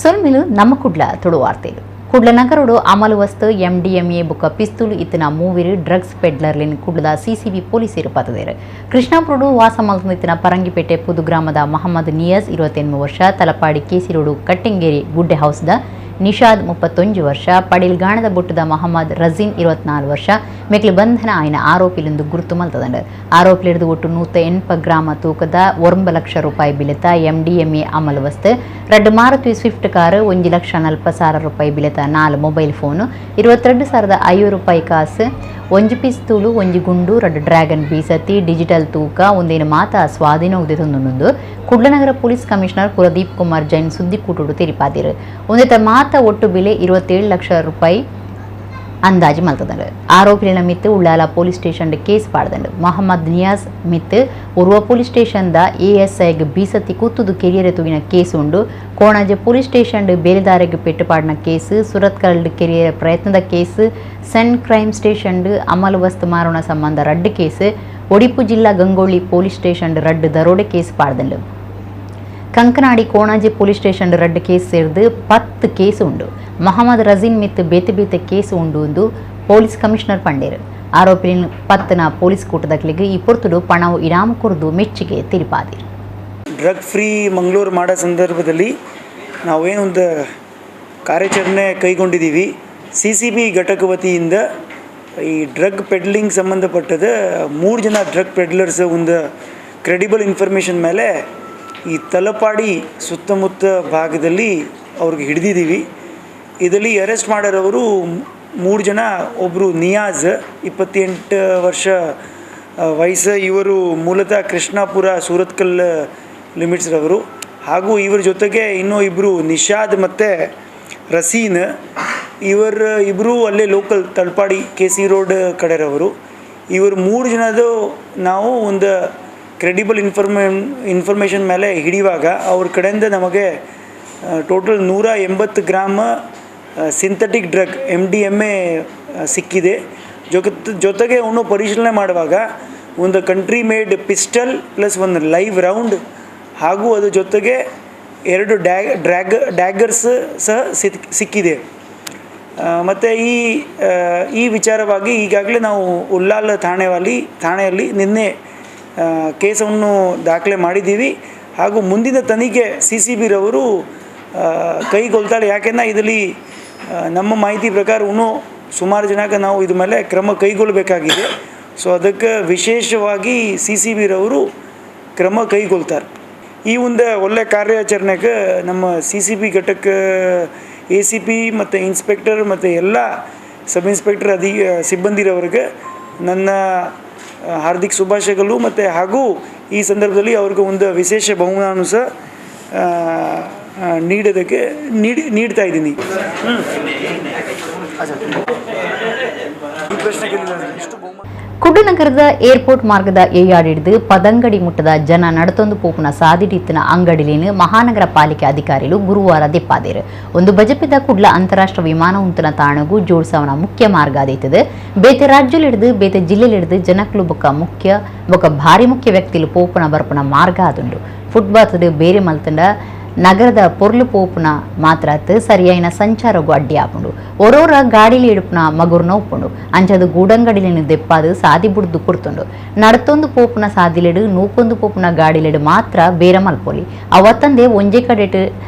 ಸೊಲ್ಮಿಲು ನಮ್ಮ ಕುಡ್ಲ ತುಳುವಾರ್ತೆಲು. ಕುಡ್ಲ ನಗರಡು ಅಮಲು ವಸ್ತು ಎಂಡಿಎಂಎ ಬುಕ್ಕ ಪಿಸ್ತೂಲು ಇತ್ತಿನ ಮೂವಿರು ಡ್ರಗ್ಸ್ ಪೆಡ್ಲರ್ಲಿನ್ ಕುಡ್ಲದ ಸಿಸಿಬಿ ಪೊಲೀಸರು ಪತದೇರು. ಕೃಷ್ಣಾಪುರಡು ವಾಸ ಮಲ್ತಂದಿತ್ತಿನ ಪರಂಗಿಪೇಟೆ ಪುದು ಗ್ರಾಮದ ಮಹಮ್ಮದ್ ನಿಯಾಜ್ 28 ವರ್ಷ, ತಲಪಾಡಿ ಕೇಸಿರೋಡು ಕಟ್ಟಿಂಗೇರಿ ಗುಡ್ಡೆ ಹೌಸ್ದ ನಿಷಾದ್ 31 ವರ್ಷ, ಪಡಿಲ್ಗಾಣದ ಬೊಟ್ಟದ ಮಹಮ್ಮದ್ ರಜೀನ್ 24 ವರ್ಷ ಮೆಕ್ಲು ಬಂಧನ ಆಯ್ನ ಆರೋಪಿಲೆಂದು ಗುರುತು ಮಲ್ತದಂಡು. ಆರೋಪಿಲಿಡ್ದು ಒಟ್ಟು 180 ಗ್ರಾಮ ತೂಕದ 9 ಲಕ್ಷ ರೂಪಾಯಿ ಬಿಲೆತ ಎಂಡಿಎಂಎ ಅಮಲು ವಸ್ತು, 2 ಮಾರುತಿ ಸ್ವಿಫ್ಟ್ ಕಾರು, 1,40,000 ರೂಪಾಯಿ ಬಿಲೆತ 4 ಮೊಬೈಲ್ ಫೋನು, 22,500 ರೂಪಾಯಿ ಕಾಸು, 1 ಪಿಸ್ತೂಲು, 1 ಗುಂಡು, 2 ಡ್ರ್ಯಾಗನ್ ಬೀಸತಿ, ಡಿಜಿಟಲ್ ತೂಕ ಒಂದೇನು ಮಾತ ಸ್ವಾಧೀನ ಉದಿತೊಂದು ಕುಡ್ಲನಗರ ಪೊಲೀಸ್ ಕಮಿಷನರ್ ಕುಲದೀಪ್ ಕುಮಾರ್ ಜೈನ್ ಸುದ್ದಿಕೂಟುಡು ತೆರಿಪಾದಿರು. ಒಂದೇತ ಮಾತ ಒಟ್ಟು ಬೆಲೆ 27 ಲಕ್ಷ ರೂಪಾಯಿ ಅಂದಾಜು ಮಲ್ತದಂಡು. ಆರೋಪಿಲಿನ ಮಿತ್ತು ಉಳ್ಳಾಲ ಪೊಲೀಸ್ ಸ್ಟೇಷನ್ ಕೇಸ್ ಪಾಡ್ದಂಡು. ಮೊಹಮ್ಮದ್ ನಿಯಾಜ್ ಮಿತ್ತು ಉರ್ವ ಪೊಲೀಸ್ ಸ್ಟೇಷನ್ದ ಎಎಸ್ಐಗೆ ಬೀಸತಿ ಕೂತುದು ಕೆರಿಯರೆ ತೂಗಿನ ಕೇಸ್ ಉಂಡು. ಕೋಣಾಜೆ ಪೊಲೀಸ್ ಸ್ಟೇಷನ್ ಬೇಲೆದಾರೆಗೆ ಪೆಟ್ಟು ಪಾಡಿನ ಕೇಸ್, ಸುರತ್ಕಲ್ ಕೆರಿಯರ್ ಪ್ರಯತ್ನದ ಕೇಸ್, ಸೆನ್ ಕ್ರೈಮ್ ಸ್ಟೇಷನ್ ಅಮಲು ವಸ್ತು ಮಾರೋಣ ಸಂಬಂಧ 2 ಕೇಸ್, ಒಡಿಪು ಜಿಲ್ಲಾ ಗಂಗೊಳ್ಳಿ ಪೊಲೀಸ್ ಸ್ಟೇಷನ್ 2 ದರೋಡೆ ಕೇಸ್ ಪಾಡ್ದಂಡು. Kankanadi Konaje police station 2 case ಸೇರಿದು 10 ಕೇಸ್ ಉಂಡು. ಮೊಹಮ್ಮದ್ ರಜೀನ್ ಮಿತ್ತು ಬೇತೆ ಬೇತೆ ಕೇಸ್ ಉಂಡು ಎಂದು ಪೊಲೀಸ್ ಕಮಿಷನರ್ ಪಂಡೇರು. ಆರೋಪಿನ ಪತ್ತನ ಪೊಲೀಸ್ ಕೂಟದಕ್ಲಿಗೆ ಈ ಪೊರ್ತುಡು ಪಣವು ಇನಾಮು ಕೊರದು ಮೆಚ್ಚುಗೆ ತಿರುಪಾದಿರು. ಡ್ರಗ್ ಫ್ರೀ ಮಂಗಳೂರು ಮಾಡೋ ಸಂದರ್ಭದಲ್ಲಿ ನಾವೇನೊಂದು ಕಾರ್ಯಾಚರಣೆ ಕೈಗೊಂಡಿದ್ದೀವಿ. ಸಿ ಸಿ ಬಿ ಘಟಕ ವತಿಯಿಂದ ಈ ಡ್ರಗ್ ಪೆಡ್ಲಿಂಗ್ ಸಂಬಂಧಪಟ್ಟದ 3 ಜನ ಡ್ರಗ್ ಪೆಡ್ಲರ್ಸ್ ಒಂದು ಕ್ರೆಡಿಬಲ್ ಇನ್ಫಾರ್ಮೇಷನ್ ಮೇಲೆ ಈ ತಲಪಾಡಿ ಸುತ್ತಮುತ್ತ ಭಾಗದಲ್ಲಿ ಅವ್ರಿಗೆ ಹಿಡಿದಿದ್ದೀವಿ. ಇದರಲ್ಲಿ ಅರೆಸ್ಟ್ ಮಾಡಿರೋರು 3 ಜನ. ಒಬ್ಬರು ನಿಯಾಜ್, 28 ವರ್ಷ ವಯಸ್ಸು, ಇವರು ಮೂಲತಃ ಕೃಷ್ಣಾಪುರ ಸೂರತ್ಕಲ್ ಲಿಮಿಟ್ಸ್ರವರು. ಹಾಗೂ ಇವರ ಜೊತೆಗೆ ಇನ್ನೂ ಇಬ್ಬರು ನಿಷಾದ್ ಮತ್ತು ರಸೀನ್, ಇವರ ಇಬ್ಬರು ಅಲ್ಲೇ local Talapady K C road ಕಡೆರವರು. ಇವರು 3 ಜನದು ನಾವು ಒಂದು ಕ್ರೆಡಿಬಲ್ ಇನ್ಫಾರ್ಮೇಷನ್ ಮೇಲೆ ಹಿಡಿಯುವಾಗ ಅವ್ರ ಕಡೆಯಿಂದ ನಮಗೆ total 180 gram synthetic drug MDMA ಸಿಕ್ಕಿದೆ. ಜೊತೆಗೆ ಅವನು ಪರಿಶೀಲನೆ ಮಾಡುವಾಗ ಒಂದು ಕಂಟ್ರಿ ಮೇಡ್ ಪಿಸ್ಟಲ್ ಪ್ಲಸ್ ಒಂದು ಲೈವ್ ರೌಂಡ್ ಹಾಗೂ ಅದ್ರ ಜೊತೆಗೆ 2 ಡ್ಯಾಗರ್ಸ್ ಸಹ ಸಿಕ್ಕಿದೆ. ಮತ್ತು ಈ ಈ ವಿಚಾರವಾಗಿ ಈಗಾಗಲೇ ನಾವು ಉಲ್ಲಾಲ್ ಥಾಣೆಯಲ್ಲಿ ನಿನ್ನೆ ಕೇಸನ್ನು ದಾಖಲೆ ಮಾಡಿದ್ದೀವಿ. ಹಾಗೂ ಮುಂದಿನ ತನಿಖೆ ಸಿ ಸಿ ಬಿರವರು ಕೈಗೊಳ್ತಾರೆ. ಯಾಕೆಂದರೆ ಇದರಲ್ಲಿ ನಮ್ಮ ಮಾಹಿತಿ ಪ್ರಕಾರ ಇನ್ನೂ ಸುಮಾರು ಜನಕ್ಕೆ ನಾವು ಇದ್ರ ಮೇಲೆ ಕ್ರಮ ಕೈಗೊಳ್ಳಬೇಕಾಗಿದೆ. ಸೊ ಅದಕ್ಕೆ ವಿಶೇಷವಾಗಿ ಸಿ ಸಿ ಬಿರವರು ಕ್ರಮ ಕೈಗೊಳ್ತಾರೆ. ಈ ಒಂದು ಒಳ್ಳೆ ಕಾರ್ಯಾಚರಣೆಗೆ ನಮ್ಮ ಸಿ ಸಿ ಬಿ ಘಟಕ ಎ ಸಿ ಪಿ ಮತ್ತು ಇನ್ಸ್ಪೆಕ್ಟರ್ ಮತ್ತು ಎಲ್ಲ ಸಬ್ ಇನ್ಸ್ಪೆಕ್ಟರ್ ಸಿಬ್ಬಂದಿರವರಿಗೆ ನನ್ನ ಹಾರ್ದಿಕ ಶುಭಾಶಯಗಳು. ಮತ್ತು ಹಾಗೂ ಈ ಸಂದರ್ಭದಲ್ಲಿ ಅವ್ರಿಗೆ ಒಂದು ವಿಶೇಷ ಬಹುಮಾನ ಸಹ ನೀಡೋದಕ್ಕೆ ನೀಡ್ತಾ ಇದ್ದೀನಿ. ಈ ಪ್ರಶ್ನೆ ಕೇಳಿಲ್ಲ ಇಷ್ಟು ಬಹುಮಾನ. ಕುಡ್ಲನಗರದ ಏರ್ಪೋರ್ಟ್ ಮಾರ್ಗದ ಏಯಾಡಿಡ್ದು ಪದಂಗಡಿ ಮುಟ್ಟದ ಜನ ನಡತೊಂದು ಪೋಪುನ ಸಾದಿಡಿತ್ತಿನ ಅಂಗಡಿಲೇನು ಮಹಾನಗರ ಪಾಲಿಕೆ ಅಧಿಕಾರಿಗಳು ಗುರುವಾರ ದೆಪ್ಪಾದೇರು. ಒಂದು ಬಜಪಿದ ಕುಡ್ಲ ಅಂತಾರಾಷ್ಟ್ರೀಯ ವಿಮಾನ ಉಂತನ ತಾಣಗು ಜೋಡ್ಸವನ ಮುಖ್ಯ ಮಾರ್ಗ ಆದೈತದೆ. ಬೇತೆ ರಾಜ್ಯಲಿಡ್ದು ಬೇತೆ ಜಿಲ್ಲೆಲಿಡ್ದು ಜನಕ್ಲು ಬೊಕ್ಕ ಮುಖ್ಯ ಬೊಕ್ಕ ಭಾರಿ ಮುಖ್ಯ ವ್ಯಕ್ತಿಲು ಪೋಪುನ ಬರ್ಪುನ ಮಾರ್ಗ ಆದುಂಡು. ಫುಟ್ಪಾತ್ ಬೇರೆ ಮಲ್ತಂಡ ನಗರದ ಪೊರ್ಲು ಪೋಪುನ ಮಾತ್ರ ಸರಿಯಾಯಿನ ಸಂಚಾರಗು ಅಡ್ಡಿ ಆಪುಂಡು. ಒರೋರ ಗಾಡಿಲಿ ಇಡುಪುನ ಮಗುರ್ನ ಉಪ್ಪುಂಡು. ಅಂಚದು ಗೂಡಂಗಡಿಲಿನ ದೆಪ್ಪಾದು ಸಾದಿ ಬುಡ್ದು ಕೊಡ್ತುಂಡು. ನಡತೊಂದು ಪೋಪುನ ಸಾದಿಲೆಡು ನೂಕೊಂದು ಪೋಪುನ ಗಾಡಿಲೆಡು ಮಾತ್ರ ಬೇರ ಮಲ್ಪೊಲಿ. ಅವತ್ತಂದೆ ಒಂಜೆ ಕಡೆಟ್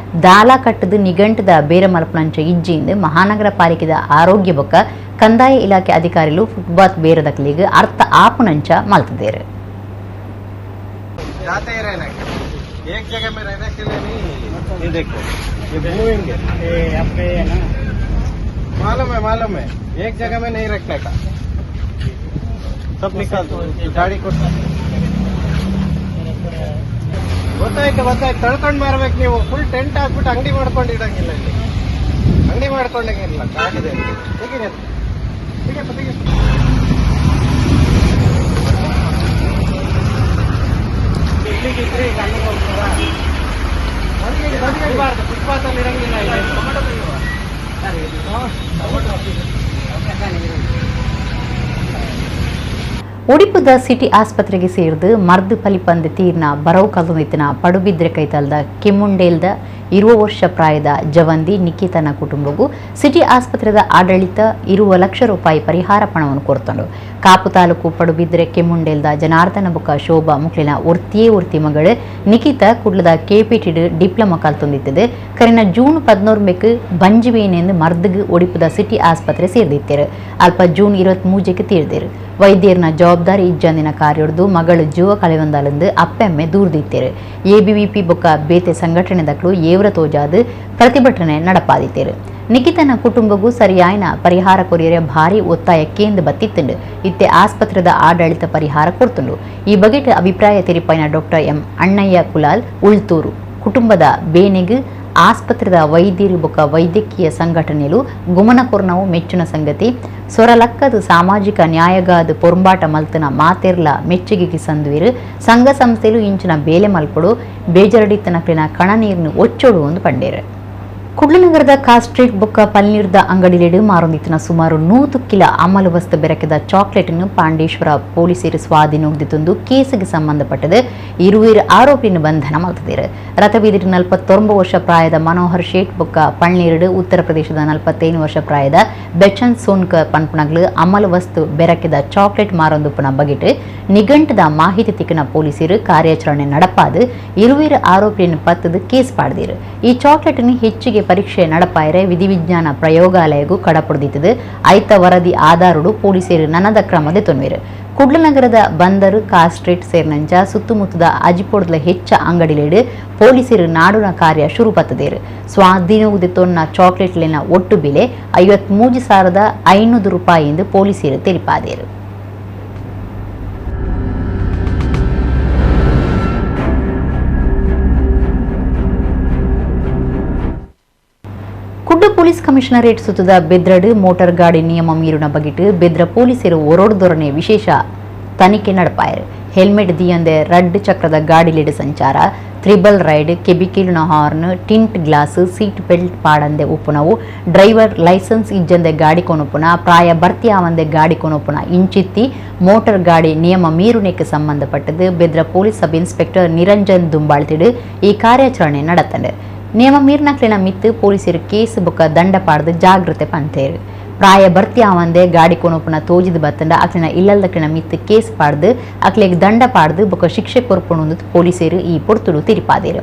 ದಾಲ ಕಟ್ಟದು ನಿಗಂಟದ ಬೇರ ಮಲ್ಪುನಂಚ ಇಜ್ಜಿಂದು ಮಹಾನಗರ ಪಾಲಿಕೆದ ಆರೋಗ್ಯ ಬೊಕ್ಕ ಕಂದಾಯ ಇಲಾಖೆ ಅಧಿಕಾರಿಲು ಫುಟ್ಪಾತ್ ಬೇರದಕ್ಲಿಗೆ ಅರ್ಥ ಆಪುನಂಚ ಮಲ್ತದೇರು. जाते ही रहना है, एक जगह में रहने के लिए नहीं। ये देखो, ये मूविंग है। मालूम है, मालूम है। एक जगह में नहीं रखने का। सब निकाल दो गाड़ी को। ಗೊತ್ತಾಯ್ತು, ಗೊತ್ತಾಯ್ತು. ತಳ್ಕೊಂಡ್ ಮಾರ್ಬೇಕು ನೀವು. ಫುಲ್ ಟೆಂಟ್ ಹಾಕ್ಬಿಟ್ಟು ಅಂಗಡಿ ಮಾಡ್ಕೊಂಡು ಇಡಂಗಿಲ್ಲ ಇಲ್ಲಿ. ಅಂಗಡಿ ಮಾಡ್ಕೊಂಡಂಗಿಲ್ಲ. ಆಗಿದೆ, ತೆಗೀರಿ ಅದು. ತೆಗಿಯಪ್ಪ, ತೆಗಿ. ಇಲ್ಲಿಗಿದ್ರೆ ಈಗ ಅಲ್ಲಿಗೆ ಹೋಗ್ತಾರಾ? ಬದಿಗೆ ಬದಿಗೆ ಇರಬಾರ್ದು. ಫುಟ್ಪಾತ್ ಅಲ್ಲಿ ಇರಂಗಿಲ್ಲ. ಟೊಮೆಟೊ. ಒಡಿಪುದ ಸಿಟಿ ಆಸ್ಪತ್ರೆಗೆ ಸೇರ್ದು ಮರ್ದು ಪಲಿಪಂದು ತೀರ್ನ ಬರವು ಕಲ್ತೊಂದಿತ್ತಿನ ಪಡುಬಿದ್ರೆ ಕೈತಲ್ದ ಕೆಮ್ಮುಂಡೇಲ್ದ 20 ವರ್ಷ ಪ್ರಾಯದ ಜವಂದಿ ನಿಖಿತನ ಕುಟುಂಬಗೂ ಸಿಟಿ ಆಸ್ಪತ್ರೆದ ಆಡಳಿತ 20 ಲಕ್ಷ ರೂಪಾಯಿ ಪರಿಹಾರ ಪಣವನ್ನು ಕೊರ್ತುಂಡು. ಕಾಪು ತಾಲೂಕು ಪಡುಬಿದ್ರೆ ಕೆಮ್ಮುಂಡೇಲ್ದ ಜನಾರ್ದನ ಬುಕ್ಕ ಶೋಭಾ ಮುಕ್ಲಿನ ಒರ್ತಿಯೇ ಒರ್ತಿ ಮಗಳು ನಿಖಿತ ಕುಡ್ಲದ ಕೆಪಿಟಿಡ್ ಡಿಪ್ಲೊಮಾ ಕಲ್ತೊಂದಿತ್ತದೆ. ಕರಿನ ಜೂನ್ 14ಕ್ಕೆ ಬಂಜಿವೇನೆಂದು ಮರ್ದುಗು ಒಡಿಪುದ ಸಿಟಿ ಆಸ್ಪತ್ರೆ ಸೇರ್ದಿತ್ತೇರು. ಅಲ್ಪ ಜೂನ್ 23ಕ್ಕೆ ತೀರ್ದೇರು. ವೈದ್ಯರ್ನ ಜವಾಬ್ದಾರಿ ಇಜ್ಜಂದಿನ ಕಾರ್ಯೊಡ್ದು ಮಗಳು ಜೀವ ಕಳೆವಂದಾಲೆಂದು ಅಪ್ಪೆಮ್ಮೆ ದೂರ್ದಿತ್ತೇರು. ಎಬಿವಿಪಿ ಬೊಕ್ಕ ಬೇತೆ ಸಂಘಟನೆ ದಕ್ಲು ಏವ್ರ ತೋಜಾದು ಪ್ರತಿಭಟನೆ ನಡಪಾದಿತ್ತೇರು. ನಿಖಿತನ ಕುಟುಂಬಗೂ ಸರಿಯಾಯಿನ ಪರಿಹಾರ ಕೊರಿಯರೆ ಭಾರಿ ಒತ್ತಾಯ ಕೇಂದ್ರ ಬತ್ತಿತ್ತುಂಡು. ಇತ್ತೆ ಆಸ್ಪತ್ರೆದ ಆಡಳಿತ ಪರಿಹಾರ ಕೊಡ್ತುಂಡು. ಈ ಬಗೆಟ್ ಅಭಿಪ್ರಾಯ ತೆರಿಪಾಯಿನ ಡಾಕ್ಟರ್ ಎಂ ಅಣ್ಣಯ್ಯ ಕುಲಾಲ್ ಉಳ್ತೂರು ಕುಟುಂಬದ ಬೇನೆಗು ಆಸ್ಪತ್ರೆದ ವೈದ್ಯರು ಬೊಕ್ಕ ವೈದ್ಯಕೀಯ ಸಂಘಟನೆಲು ಗುಮನ ಕೊರ್ನವು ಮೆಚ್ಚುನ ಸಂಗತಿ. ಸೊರಲಕ್ಕದು ಸಾಮಾಜಿಕ ನ್ಯಾಯಗಾದ ಪೊರಂಬಾಟ ಮಲ್ತನ ಮಾತೆರ್ಲ ಮೆಚ್ಚುಗೆಗೆ ಸಂದುವಿರು. ಸಂಘ ಸಂಸ್ಥೆಲು ಇಂಚಿನ ಬೇಲೆ ಮಲ್ಪಡು ಬೇಜರಡಿತನಕ್ಲಿನ ಕಣನೀರ್ನು ಒಚ್ಚೋಡು ಒಂದು ಪಂಡೇರು. ಕುಡ್ಲನಗರದ ಕಾರ್ ಸ್ಟ್ರೀಟ್ ಬೊಕ್ಕ ಪಲ್ನೀರ್ದ ಅಂಗಡಿಲೆಡು ಮಾರೊಂದಿತ್ತಿನ ಸುಮಾರು 100 ಕಿಲೋ ಅಮಲು ವಸ್ತು ಬೆರಕೆದ ಚಾಕ್ಲೇಟ್ನು ಪಾಂಡೇಶ್ವರ ಪೊಲೀಸರು ಸ್ವಾಧೀನೊಗ್ದಿತ್ತೊಂದು ಕೇಸಿಗೆ ಸಂಬಂಧಪಟ್ಟது ಇರುವಿರು ಆರೋಪಿನ ಬಂಧನ ಮಲ್ತದಿರು. ರಥಬೀದಿರು 49 ವರ್ಷ ಪ್ರಾಯದ ಮನೋಹರ್ ಶೇಟ್ ಬೊಕ್ಕ ಪಳ್ನೀರುಡು ಉತ್ತರ ಪ್ರದೇಶದ 45 ವರ್ಷ ಪ್ರಾಯದ ಬೆಚನ್ ಸೋನ್ಕರ್ ಪನ್ಪುನಗ್ಲು ಅಮಲು ವಸ್ತು ಬೆರಕೆದ ಚಾಕ್ಲೇಟ್ ಮಾರೊಂದುಪ್ಪನ ಬಗೆಟ್ ನಿಘಂಟದ ಮಾಹಿತಿ ತಿಕ್ಕಿನ ಪೊಲೀಸರು ಕಾರ್ಯಾಚರಣೆ ನಡಪಾದು ಇರುವಿರು ಆರೋಪಿಯನ್ನು ಪತ್ತದು ಕೇಸ್ ಪಾಡ್ದಿರು. ಈ ಚಾಕ್ಲೇಟ್ನು ಹೆಚ್ಚಿಗೆ ಪರೀಕ್ಷೆ ನಡಪಾಯರೆ ವಿಧಿವಿಜ್ಞಾನ ಪ್ರಯೋಗಾಲಯಗೂ ಕಡಪುಡ್ದಿತ್ತದು. ಐತ ವರದಿ ಆಧಾರುಡು ಪೊಲೀಸರು ನನದ ಕ್ರಮದ ತೊನ್ವೇರು. ಕುಡ್ಲನಗರದ ಬಂದರು ಕಾರ್ ಸ್ಟ್ರೀಟ್ ಸೇರಿನಂಚ ಸುತ್ತಮುತ್ತದ ಅಜಿಪೋಡ್ಲ ಹೆಚ್ಚ ಅಂಗಡಿಲೇಡು ಪೊಲೀಸರು ನಾಡುನ ಕಾರ್ಯ ಶುರು ಪತ್ತದೇರು. ಸ್ವಾಧೀನವುದಿ ತೊನ್ನ ಚಾಕ್ಲೇಟ್ಲಿನ ಒಟ್ಟು ಬೆಲೆ 53,500 ರೂಪಾಯಿ ಎಂದು ಪೊಲೀಸರು ತಿಳಿಪಾದೇರು. ಕುಡ್ಲ ಪೊಲೀಸ್ ಕಮಿಷನರೇಟ್ ಸುತ್ತದ ಬೆದ್ರಡು ಮೋಟಾರ್ ಗಾಡಿ ನಿಯಮ ಮೀರುನ ಬಗೆಟ್ ಬೆದ್ರ ಪೊಲೀಸರು ಒರೋಡ್ದೊರನೆ ವಿಶೇಷ ತನಿಖೆ ನಡಪಾಯರು. ಹೆಲ್ಮೆಟ್ ದಿಯಂದೆ ರಡ್ಡು ಚಕ್ರದ ಗಾಡಿಲಿಡು ಸಂಚಾರ, ತ್ರಿಬಲ್ ರೈಡ್, ಕೆಬಿಕೀಲಿನ horn, tint glass, seat belt ಪಾಡಂದೆ ಉಪ್ಪುನವು, driver licence ಇಜ್ಜಂದೆ ಗಾಡಿ ಕೊನೊಪ್ಪುನ, ಪ್ರಾಯ ಭರ್ತಿ ಆವಂದೆ ಗಾಡಿ ಕೊನೊಪ್ಪುನ ಇಂಚಿತ್ತಿ ಮೋಟಾರ್ ಗಾಡಿ ನಿಯಮ ಮೀರುನೆಗೆ ಸಂಬಂಧಪಟ್ಟது Bedra police sub inspector Niranjan ದುಂಬಾಳ್ತಿಡು ಈ ಕಾರ್ಯಾಚರಣೆ நடத்தண்டு. ನಿಯಮ ಮೀರ್ನಕ್ಲಿನ ಮಿತ್ತು ಪೊಲೀಸರು ಕೇಸ್ ಬೊಕ್ಕ ದಂಡ ಪಾಡ್ದು ಜಾಗೃತೆ ಪಂತೇರು. ಪ್ರಾಯ ಭರ್ತಿ ಆವಂದೆ ಗಾಡಿ ಕೊನೊಪ್ಪುನ ತೋಜಿದ ಬತ್ತಂಡ ಅಕ್ಲಿನ ಇಲ್ಲಲ್ದಕ್ಲಿನ ಮಿತ್ತು ಕೇಸ್ ಪಾಡ್ದು ಅಕ್ಲಿಗೆ ದಂಡ ಪಾಡ್ದು ಬೊಕ್ಕ ಶಿಕ್ಷೆ ಕೊರ್ಪುಣು ಪೊಲೀಸರು ಈ ಪೊರ್ತುಡು ತಿರಿಪಾದೇರು.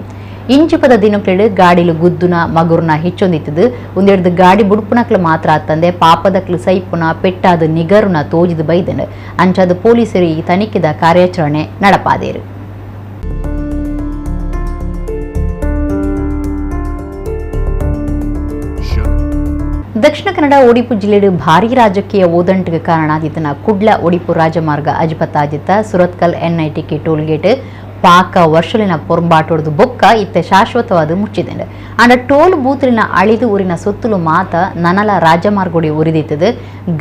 ಇಂಚಿಪದ ದಿನಕ್ಲೆಡು ಗಾಡಿಲು ಗುದ್ದುನ ಮಗುರ್ನ ಹೆಚ್ಚೊಂದಿತ್ತದು. ಒಂದೆರಡು ಗಾಡಿ ಬುಡ್ಪುನಕ್ಲು ಮಾತ್ರ ಆತಂದೆ ಪಾಪದಕ್ಲು ಸೈಪುನ ಪೆಟ್ಟಾದ ನಿಗರುನ ತೋಜಿದ ಬೈದನು. ಅಂಚಾದ ಪೊಲೀಸರು ಈ ತನಿಖೆದ ಕಾರ್ಯಾಚರಣೆ ನಡಪಾದೇರು. ದಕ್ಷಿಣ ಕನ್ನಡ ಒಡಿಪು ಜಿಲ್ಲೆಡು ಭಾರೀ ರಾಜಕೀಯ ಓದಂಟಿಗೆ ಕಾರಣ ಆದಿತ್ತನ ಕುಡ್ಲ ಒಡಿಪು ರಾಜಮಾರ್ಗ ಅಜಿಪತ್ತಾಜಿತ್ತ ಸುರತ್ಕಲ್ ಎನ್ಐಟಿಕೆ ಟೋಲ್ಗೇಟ್ ಪಾಕ ವರ್ಷಲಿನ ಪೊರಂಬಾಟೊಡ್ದು ಬೊಕ್ಕ ಇತ್ತೆ ಶಾಶ್ವತವಾದ ಮುಚ್ಚಿದೆ. ಅಂಡ ಟೋಲ್ ಬೂತ್ಲಿನ ಅಳಿದು ಊರಿನ ಸೊತ್ತುಲು ಮಾತ ನನಲ ರಾಜಮಾರ್ಗೊಡಿ ಉರಿದಿತ್ತದು.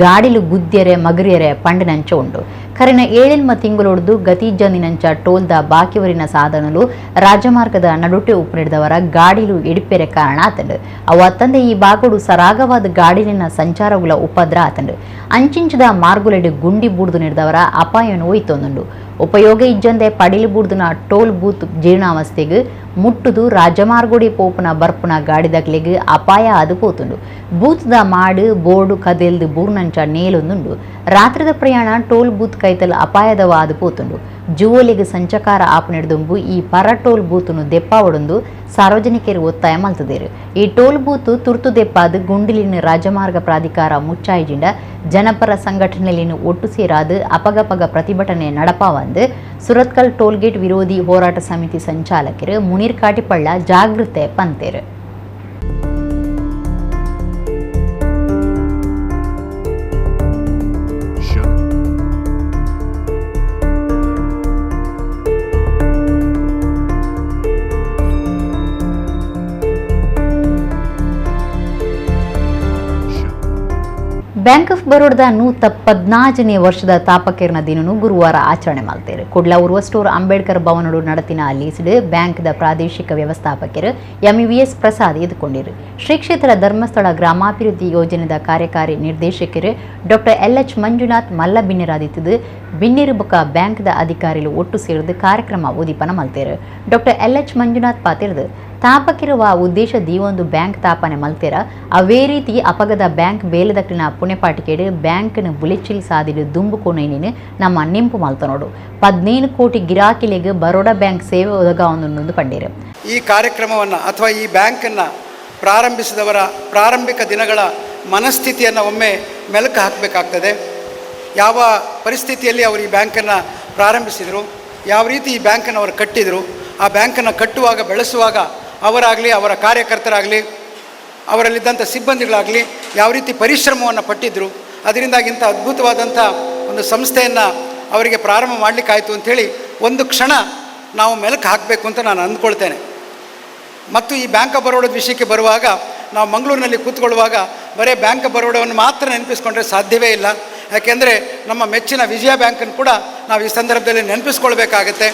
ಗಾಡಿಲು ಗುದ್ಯರೆ ಮಗರಿಯರೆ ಪಂಡಿನಂಚ ಉಂಡು. ಕರಿನ 7 ತಿಂಗಳೊಡ್ದು ಗತಿಜಂದಿನಂಚ ಟೋಲ್ದ ಬಾಕಿವರಿನ ಸಾಧನಲು ರಾಜಮಾರ್ಗದ ನಡುಟೆ ಉಪ್ಪು ಗಾಡಿಲು ಎಡಿಪೆರೆ ಕಾರಣ ಆತಂಡು. ಅವ ತಂದೆ ಈ ಬಾಗೋಡು ಸರಾಗವಾದ ಗಾಡಿಲಿನ ಸಂಚಾರಗುಲ ಉಪದ್ರ ಆತಂಡು. ಅಂಚಿಂಚದ ಮಾರ್ಗುಲೆಡು ಗುಂಡಿ ಬೂಡ್ದು ನೀಡಿದವರ ಅಪಾಯನು ಒಯ್ತೊಂದುಂಡು. ಉಪಯೋಗ ಇಜ್ಜಂದೆ ಪಡಿಲು ಬೂಡ್ದುನ ಟೋಲ್ ಬೂತ್ ಜೀರ್ಣಾವಸ್ಥೆಗೆ ಮುಟ್ಟುದು ರಾಜಮಾರ್ಗೋಡಿ ಪೋಪುನ ಬರ್ಪುನ ಗಾಡಿದಕ್ಲೆಗ್ ಅಪಾಯ ಅದು ಪೋತುಂಡು. ಬೂತ್ದ ಮಾಡು ಬೋರ್ಡು ಕದೆಲ್ದು ಬೂರ್ನಂಚ ನೇಲೊಂದುಂಡು. ರಾತ್ರಿದ ಪ್ರಯಾಣ ಟೋಲ್ ಬೂತ್ ಕೈತಲ್ ಅಪಾಯದವ ಅದು ಪೋತುಂಡು. ಜುವೋಲಿಗೆ ಸಂಚಕಾರ ಆಪುನೆಡ್ದುಂಬು ಈ ಪರ ಟೋಲ್ ಬೂತುನು ದೆಪ್ಪಾವಡೊಂದು ಸಾರ್ವಜನಿಕರು ಒತ್ತಾಯ ಮಲ್ತದೇರು. ಈ ಟೋಲ್ ಬೂತು ತುರ್ತು ದೆಪ್ಪಾದು ಗುಂಡಿಲಿನ ರಾಜಮಾರ್ಗ ಪ್ರಾಧಿಕಾರ ಮುಚ್ಚಾಯಿಜಿಂಡ ಜನಪರ ಸಂಘಟನೆಲಿನ ಒಟ್ಟು ಸೇರಾದು ಅಪಗಪಗ ಪ್ರತಿಭಟನೆ ನಡಪಾವಂದು ಸುರತ್ಕಲ್ ಟೋಲ್ಗೇಟ್ ವಿರೋಧಿ ಹೋರಾಟ ಸಮಿತಿ ಸಂಚಾಲಕರು ಮುನೀರ್ ಕಾಟಿಪಳ್ಳ ಜಾಗೃತೆ ಪಂತೇರು. Bank of ಬರೋಡದ 114ನೇ ವರ್ಷದ ತಾಪಕೇರ್ನ ದಿನನು ಗುರುವಾರ ಆಚರಣೆ ಮಾಡ್ತೇವೆ. ಕುಡ್ಲ ಉರ್ವಸ್ಟೋರ್ ಅಂಬೇಡ್ಕರ್ ಭವನಡು ನಡತಿನ ಲೀಸ್ಡ್ ಬ್ಯಾಂಕ್ದ ಪ್ರಾದೇಶಿಕ ವ್ಯವಸ್ಥಾಪಕರು ಎಂವಿಎಸ್ ಪ್ರಸಾದ್ ಎದುಕೊಂಡಿರು. ಶ್ರೀ ಕ್ಷೇತ್ರ ಧರ್ಮಸ್ಥಳ ಗ್ರಾಮಾಭಿವೃದ್ಧಿ ಯೋಜನೆದ ಕಾರ್ಯಕಾರಿ ನಿರ್ದೇಶಕರು doctor L H Manjunath ಮಲ್ಲ ಬಿನ್ನೆರಾದಿತ್ತದು ಬಿನ್ನೆರು ಬೊಕ ಬ್ಯಾಂಕ್ದ ಅಧಿಕಾರಿಲು ಒಟ್ಟು ಸೇರಿದು ಕಾರ್ಯಕ್ರಮ ಉದೀಪನ ಮಲ್ತೇರು. Doctor L H Manjunath ಪಾತಿರ್ದು ತಾಪಕಿರುವ ಉದ್ದೇಶ ದೀವೊಂದು ಬ್ಯಾಂಕ್ ತಾಪನೆ ಮಲ್ತೇರ, ಅವೇ ರೀತಿ ಅಪಗದ ಬ್ಯಾಂಕ್ ಬೇಲೆದಕ್ಲಿನ ಪುಣೆಪಾಟಿಕೇಡು ಬ್ಯಾಂಕ್ನ ಬುಲೆಚಿಲ್ ಸಾದಿಡು ದುಂಬು ಕೊನೈನಿನ ನಮ್ಮ ನೆಂಪು ಮಲ್ತನೋಡು. 15 ಕೋಟಿ ಗಿರಾಕಿಲೆಗ್ ಬರೋಡಾ ಬ್ಯಾಂಕ್ ಸೇವೆ ಒದಗಾವೊಂದು ಪಂಡೇರು. ಈ ಕಾರ್ಯಕ್ರಮವನ್ನು ಅಥವಾ ಈ ಬ್ಯಾಂಕನ್ನು ಪ್ರಾರಂಭಿಸಿದವರ ಪ್ರಾರಂಭಿಕ ದಿನಗಳ ಮನಸ್ಥಿತಿಯನ್ನು ಒಮ್ಮೆ ಮೆಲುಕು ಹಾಕಬೇಕಾಗ್ತದೆ. ಯಾವ ಪರಿಸ್ಥಿತಿಯಲ್ಲಿ ಅವರು ಈ ಬ್ಯಾಂಕನ್ನು ಪ್ರಾರಂಭಿಸಿದರು, ಯಾವ ರೀತಿ ಈ ಬ್ಯಾಂಕನ್ನು ಅವರು ಕಟ್ಟಿದರು, ಆ ಬ್ಯಾಂಕನ್ನು ಕಟ್ಟುವಾಗ, ಬೆಳೆಸುವಾಗ ಅವರಾಗಲಿ, ಅವರ ಕಾರ್ಯಕರ್ತರಾಗಲಿ, ಅವರಲ್ಲಿದ್ದಂಥ ಸಿಬ್ಬಂದಿಗಳಾಗಲಿ ಯಾವ ರೀತಿ ಪರಿಶ್ರಮವನ್ನು ಪಟ್ಟಿದ್ದರು, ಅದರಿಂದಾಗಿ ಇಂಥ ಅದ್ಭುತವಾದಂಥ ಒಂದು ಸಂಸ್ಥೆಯನ್ನು ಅವರಿಗೆ ಪ್ರಾರಂಭ ಮಾಡಲಿಕ್ಕಾಯಿತು ಅಂಥೇಳಿ ಒಂದು ಕ್ಷಣ ನಾವು ಮೆಲುಕು ಹಾಕಬೇಕು ಅಂತ ನಾನು ಅಂದ್ಕೊಳ್ತೇನೆ. ಮತ್ತು ಈ ಬ್ಯಾಂಕ್ ಆಫ್ ಬರೋಡದ ವಿಷಯಕ್ಕೆ ಬರುವಾಗ, ನಾವು ಮಂಗಳೂರಿನಲ್ಲಿ ಕೂತ್ಕೊಳ್ಳುವಾಗ ಬರೀ ಬ್ಯಾಂಕ್ ಆಫ್ ಬರೋಡವನ್ನು ಮಾತ್ರ ನೆನಪಿಸ್ಕೊಂಡ್ರೆ ಸಾಧ್ಯವೇ ಇಲ್ಲ. ಯಾಕೆಂದರೆ ನಮ್ಮ ಮೆಚ್ಚಿನ ವಿಜಯ ಬ್ಯಾಂಕನ್ನು ಕೂಡ ನಾವು ಈ ಸಂದರ್ಭದಲ್ಲಿ ನೆನಪಿಸ್ಕೊಳ್ಬೇಕಾಗತ್ತೆ.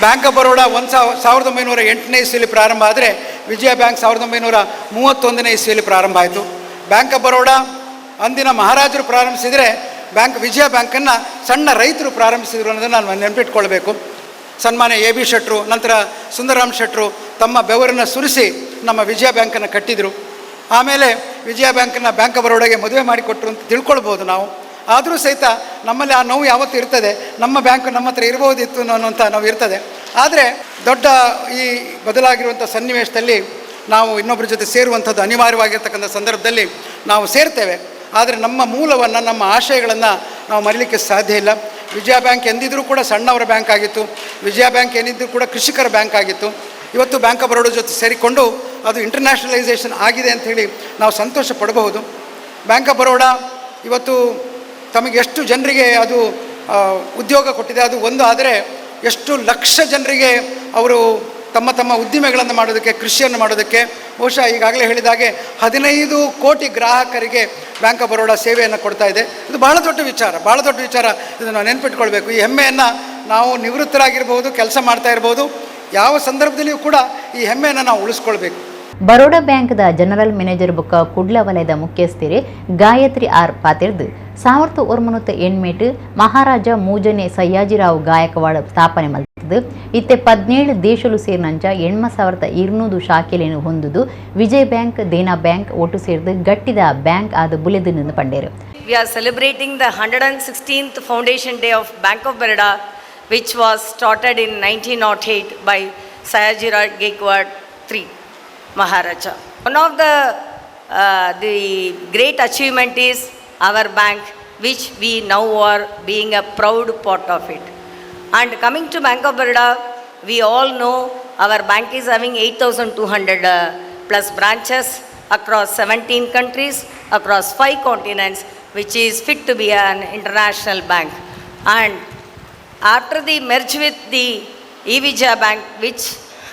ಬ್ಯಾಂಕ್ ಆಫ್ ಬರೋಡಾ ಒಂದು 1908ನೇ ಇಸ್ವಿಯಲ್ಲಿ ಪ್ರಾರಂಭ ಆದರೆ, ವಿಜಯ ಬ್ಯಾಂಕ್ 1931ನೇ ಇಸ್ವಿಯಲ್ಲಿ ಪ್ರಾರಂಭ ಆಯಿತು. ಬ್ಯಾಂಕ್ ಆಫ್ ಬರೋಡಾ ಅಂದಿನ ಮಹಾರಾಜರು ಪ್ರಾರಂಭಿಸಿದರೆ, ವಿಜಯ ಬ್ಯಾಂಕನ್ನು ಸಣ್ಣ ರೈತರು ಪ್ರಾರಂಭಿಸಿದರು ಅನ್ನೋದನ್ನು ನಾನು ನೆನಪಿಟ್ಕೊಳ್ಬೇಕು. ಸನ್ಮಾನ್ಯ ಎ ಬಿ ಶೆಟ್ಟರು, ನಂತರ ಸುಂದರರಾಮ್ ಶೆಟ್ಟರು ತಮ್ಮ ಬೆವರನ್ನು ಸುರಿಸಿ ನಮ್ಮ ವಿಜಯ ಬ್ಯಾಂಕನ್ನು ಕಟ್ಟಿದರು. ಆಮೇಲೆ ವಿಜಯ ಬ್ಯಾಂಕನ್ನು ಬ್ಯಾಂಕ್ ಆಫ್ ಬರೋಡಾಗೆ ಮದುವೆ ಮಾಡಿಕೊಟ್ರು ಅಂತ ತಿಳ್ಕೊಳ್ಬೋದು ನಾವು. ಆದರೂ ಸಹಿತ ನಮ್ಮಲ್ಲಿ ಆ ನೋವು ಯಾವತ್ತೂ ಇರ್ತದೆ. ನಮ್ಮ ಬ್ಯಾಂಕ್ ನಮ್ಮ ಹತ್ರ ಇರ್ಬೋದಿತ್ತು ಅನ್ನುವಂಥ ನೋವು ಇರ್ತದೆ. ಆದರೆ ದೊಡ್ಡ ಈ ಬದಲಾಗಿರುವಂಥ ಸನ್ನಿವೇಶದಲ್ಲಿ ನಾವು ಇನ್ನೊಬ್ಬರ ಜೊತೆ ಸೇರುವಂಥದ್ದು ಅನಿವಾರ್ಯವಾಗಿರ್ತಕ್ಕಂಥ ಸಂದರ್ಭದಲ್ಲಿ ನಾವು ಸೇರ್ತೇವೆ. ಆದರೆ ನಮ್ಮ ಮೂಲವನ್ನು, ನಮ್ಮ ಆಶಯಗಳನ್ನು ನಾವು ಮರೀಲಿಕ್ಕೆ ಸಾಧ್ಯ ಇಲ್ಲ. ವಿಜಯ ಬ್ಯಾಂಕ್ ಎಂದಿದ್ರೂ ಕೂಡ ಸಣ್ಣವರ ಬ್ಯಾಂಕ್ ಆಗಿತ್ತು. ವಿಜಯ ಬ್ಯಾಂಕ್ ಏನಿದ್ರೂ ಕೂಡ ಕೃಷಿಕರ ಬ್ಯಾಂಕ್ ಆಗಿತ್ತು. ಇವತ್ತು ಬ್ಯಾಂಕ್ ಆಫ್ ಬರೋಡ ಜೊತೆ ಸೇರಿಕೊಂಡು ಅದು ಇಂಟರ್ನ್ಯಾಷನಲೈಸೇಷನ್ ಆಗಿದೆ ಅಂಥೇಳಿ ನಾವು ಸಂತೋಷ ಪಡಬಹುದು. ಬ್ಯಾಂಕ್ ಆಫ್ ಬರೋಡಾ ಇವತ್ತು ತಮಗೆ ಎಷ್ಟು ಜನರಿಗೆ ಅದು ಉದ್ಯೋಗ ಕೊಟ್ಟಿದೆ, ಅದು ಒಂದು. ಆದರೆ ಎಷ್ಟು ಲಕ್ಷ ಜನರಿಗೆ ಅವರು ತಮ್ಮ ತಮ್ಮ ಉದ್ದಿಮೆಗಳನ್ನು ಮಾಡೋದಕ್ಕೆ, ಕೃಷಿಯನ್ನು ಮಾಡೋದಕ್ಕೆ, ಬಹುಶಃ ಈಗಾಗಲೇ ಹೇಳಿದ ಹಾಗೆ 15 ಕೋಟಿ ಗ್ರಾಹಕರಿಗೆ ಬ್ಯಾಂಕ್ ಆಫ್ ಬರೋಡಾ ಸೇವೆಯನ್ನು ಕೊಡ್ತಾ ಇದೆ. ಇದು ಬಹಳ ದೊಡ್ಡ ವಿಚಾರ, ಭಾಳ ದೊಡ್ಡ ವಿಚಾರ. ಇದನ್ನು ನಾವು ನೆನ್ಪಿಟ್ಕೊಳ್ಬೇಕು. ಈ ಹೆಮ್ಮೆಯನ್ನು ನಾವು ನಿವೃತ್ತರಾಗಿರ್ಬೋದು, ಕೆಲಸ ಮಾಡ್ತಾ ಇರ್ಬೋದು, ಯಾವ ಸಂದರ್ಭದಲ್ಲಿಯೂ ಕೂಡ ಈ ಹೆಮ್ಮೆಯನ್ನು ನಾವು ಉಳಿಸ್ಕೊಳ್ಬೇಕು. ಬರೋಡಾ ಬ್ಯಾಂಕ್ದ ಜನರಲ್ ಮ್ಯಾನೇಜರ್ ಬೊಕ್ಕ ಕುಡ್ಲ ವಲಯದ ಮುಖ್ಯಸ್ಥರು ಗಾಯತ್ರಿ ಆರ್ ಪಾತಿರ್ದು 1998 ಮಹಾರಾಜ ಮೂಜನೆ ಸಯ್ಯಾಜಿರಾವ್ ಗಾಯಕವಾಡ ಸ್ಥಾಪನೆ ಮಲ್ತದು ಇತ್ತೆ 17 ದೇಶಲು ಸೇರಿನಂಚ 8200 ಶಾಖೆಲೇನು ಹೊಂದುದು ವಿಜಯ್ ಬ್ಯಾಂಕ್, ದೇನಾ ಬ್ಯಾಂಕ್ ಒಟ್ಟು ಸೇರಿದು ಗಟ್ಟಿದ ಬ್ಯಾಂಕ್ ಆದ ಬುಲೆದು ಪಂಡೇರು. We are celebrating the 116th Foundation Day of Bank of Baroda, which was started in 1908 by Sayajirao Gaikwad III Maharaja. One of the great achievement is our bank, which we now are being a proud part of it. And coming to Bank of Baroda, we all know our bank is having 8,200 plus branches across 17 countries, across 5 continents, which is fit to be an international bank. And after the merge with the E-Vijaya Bank, which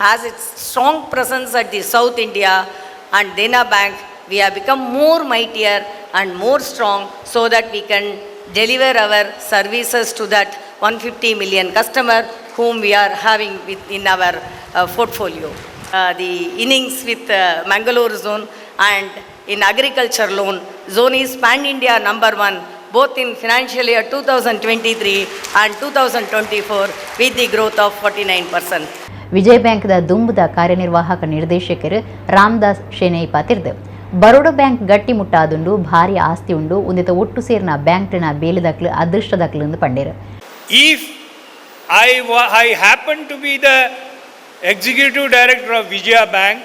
has its strong presence at the South India, and Dena Bank, we have become more mightier and more strong so that we can deliver our services to that 150 million customer whom we are having within our portfolio. The innings with Mangalore zone and in agriculture loan, zone is pan-India number one both in financial year 2023 and 2024 with the growth of 49%. Vijaya ಬ್ಯಾಂಕ್ದ ದುಂಬುದ ಕಾರ್ಯನಿರ್ವಾಹಕ ನಿರ್ದೇಶಕರು Ramdas Shenoy ಪಾತಿರ್ದು Baroda bank ಗಟ್ಟಿ ಮುಟ್ಟಾದುಂಡು, ಭಾರಿ ಆಸ್ತಿ ಉಂಡು, ಉಂದಿತ ಒಟ್ಟು ಸೇರಿನ ಬ್ಯಾಂಕ್ನ ಬೇಲೆದಕ್ಲು ಅದೃಷ್ಟದಕ್ಲು ಎಂದು ಪಂಡೇರು. If I happen to be the executive director of Vijaya Bank,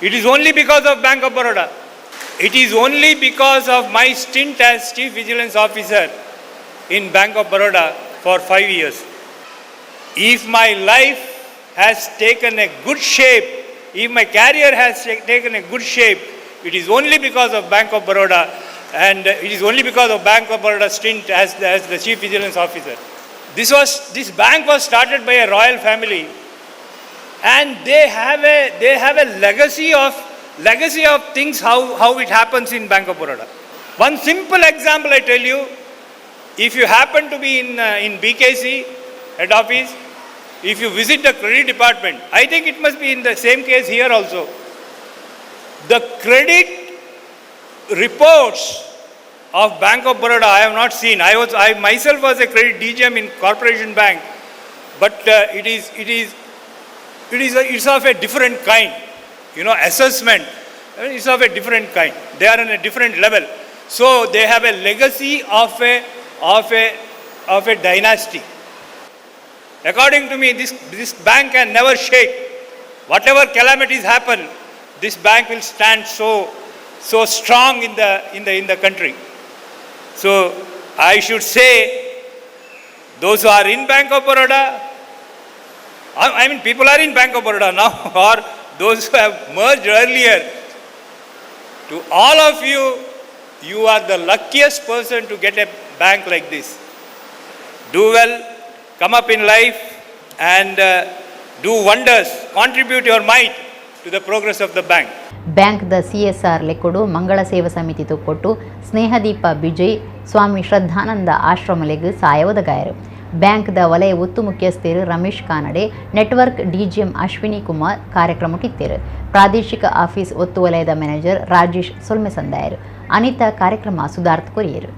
it is only because of Bank of Baroda. It is only because of my stint as Chief Vigilance Officer in Bank of Baroda for 5 years. If my life has taken a good shape, if my career has taken a good shape, it is only because of Bank of Baroda and it is only because of Bank of Baroda stint as the Chief Vigilance Officer. This bank was started by a royal family and they have a legacy of legacy of things, how it happens in Bank of Baroda. One simple example I tell you, if you happen to be in BKC head office, if you visit the credit department, I think it must be in the same case here also. The credit reports of Bank of Baroda I have not seen. I myself was a credit DGM in Corporation Bank, but it's of a different kind. Assessment, it's of a different kind. They are on a different level. So they have a legacy of a dynasty. According to me, this bank can never shake. Whatever calamities happen, this bank will stand so strong in the country. So I should say, those who are in Bank of Baroda, I mean, people are in Bank of Baroda now, or those who have merged earlier, to all of you, you are the luckiest person to get a bank like this. Do well, come up in life, and do wonders, contribute your mite to the progress of the bank. ಬ್ಯಾಂಕ್ದ CSR ಲೆಕ್ಕೊಡು ಮಂಗಳ ಸೇವಾ ಸಮಿತಿ ತೊಕ್ಕೊಟ್ಟು ಸ್ನೇಹದೀಪ ಬಿಜಯ್ ಸ್ವಾಮಿ ಶ್ರದ್ಧಾನಂದ ಆಶ್ರಮಲೆಗ್ ಸಾಯ ಒದಗಾಯರು. ಬ್ಯಾಂಕ್ದ ವಲಯ ಒತ್ತು ಮುಖ್ಯಸ್ಥರು Ramesh Kanade, network DGM Ashwini Kumar ಕಾರ್ಯಕ್ರಮಕ್ಕಿತ್ತೇರು. ಪ್ರಾದೇಶಿಕ office ಒತ್ತು ವಲಯದ manager Rajesh ಸೊಲ್ಮೆ ಸಂದಾಯರು. ಅನಿತಾ ಕಾರ್ಯಕ್ರಮ ಸುಧಾರ್ತ್ ಕೊರಿಯರು.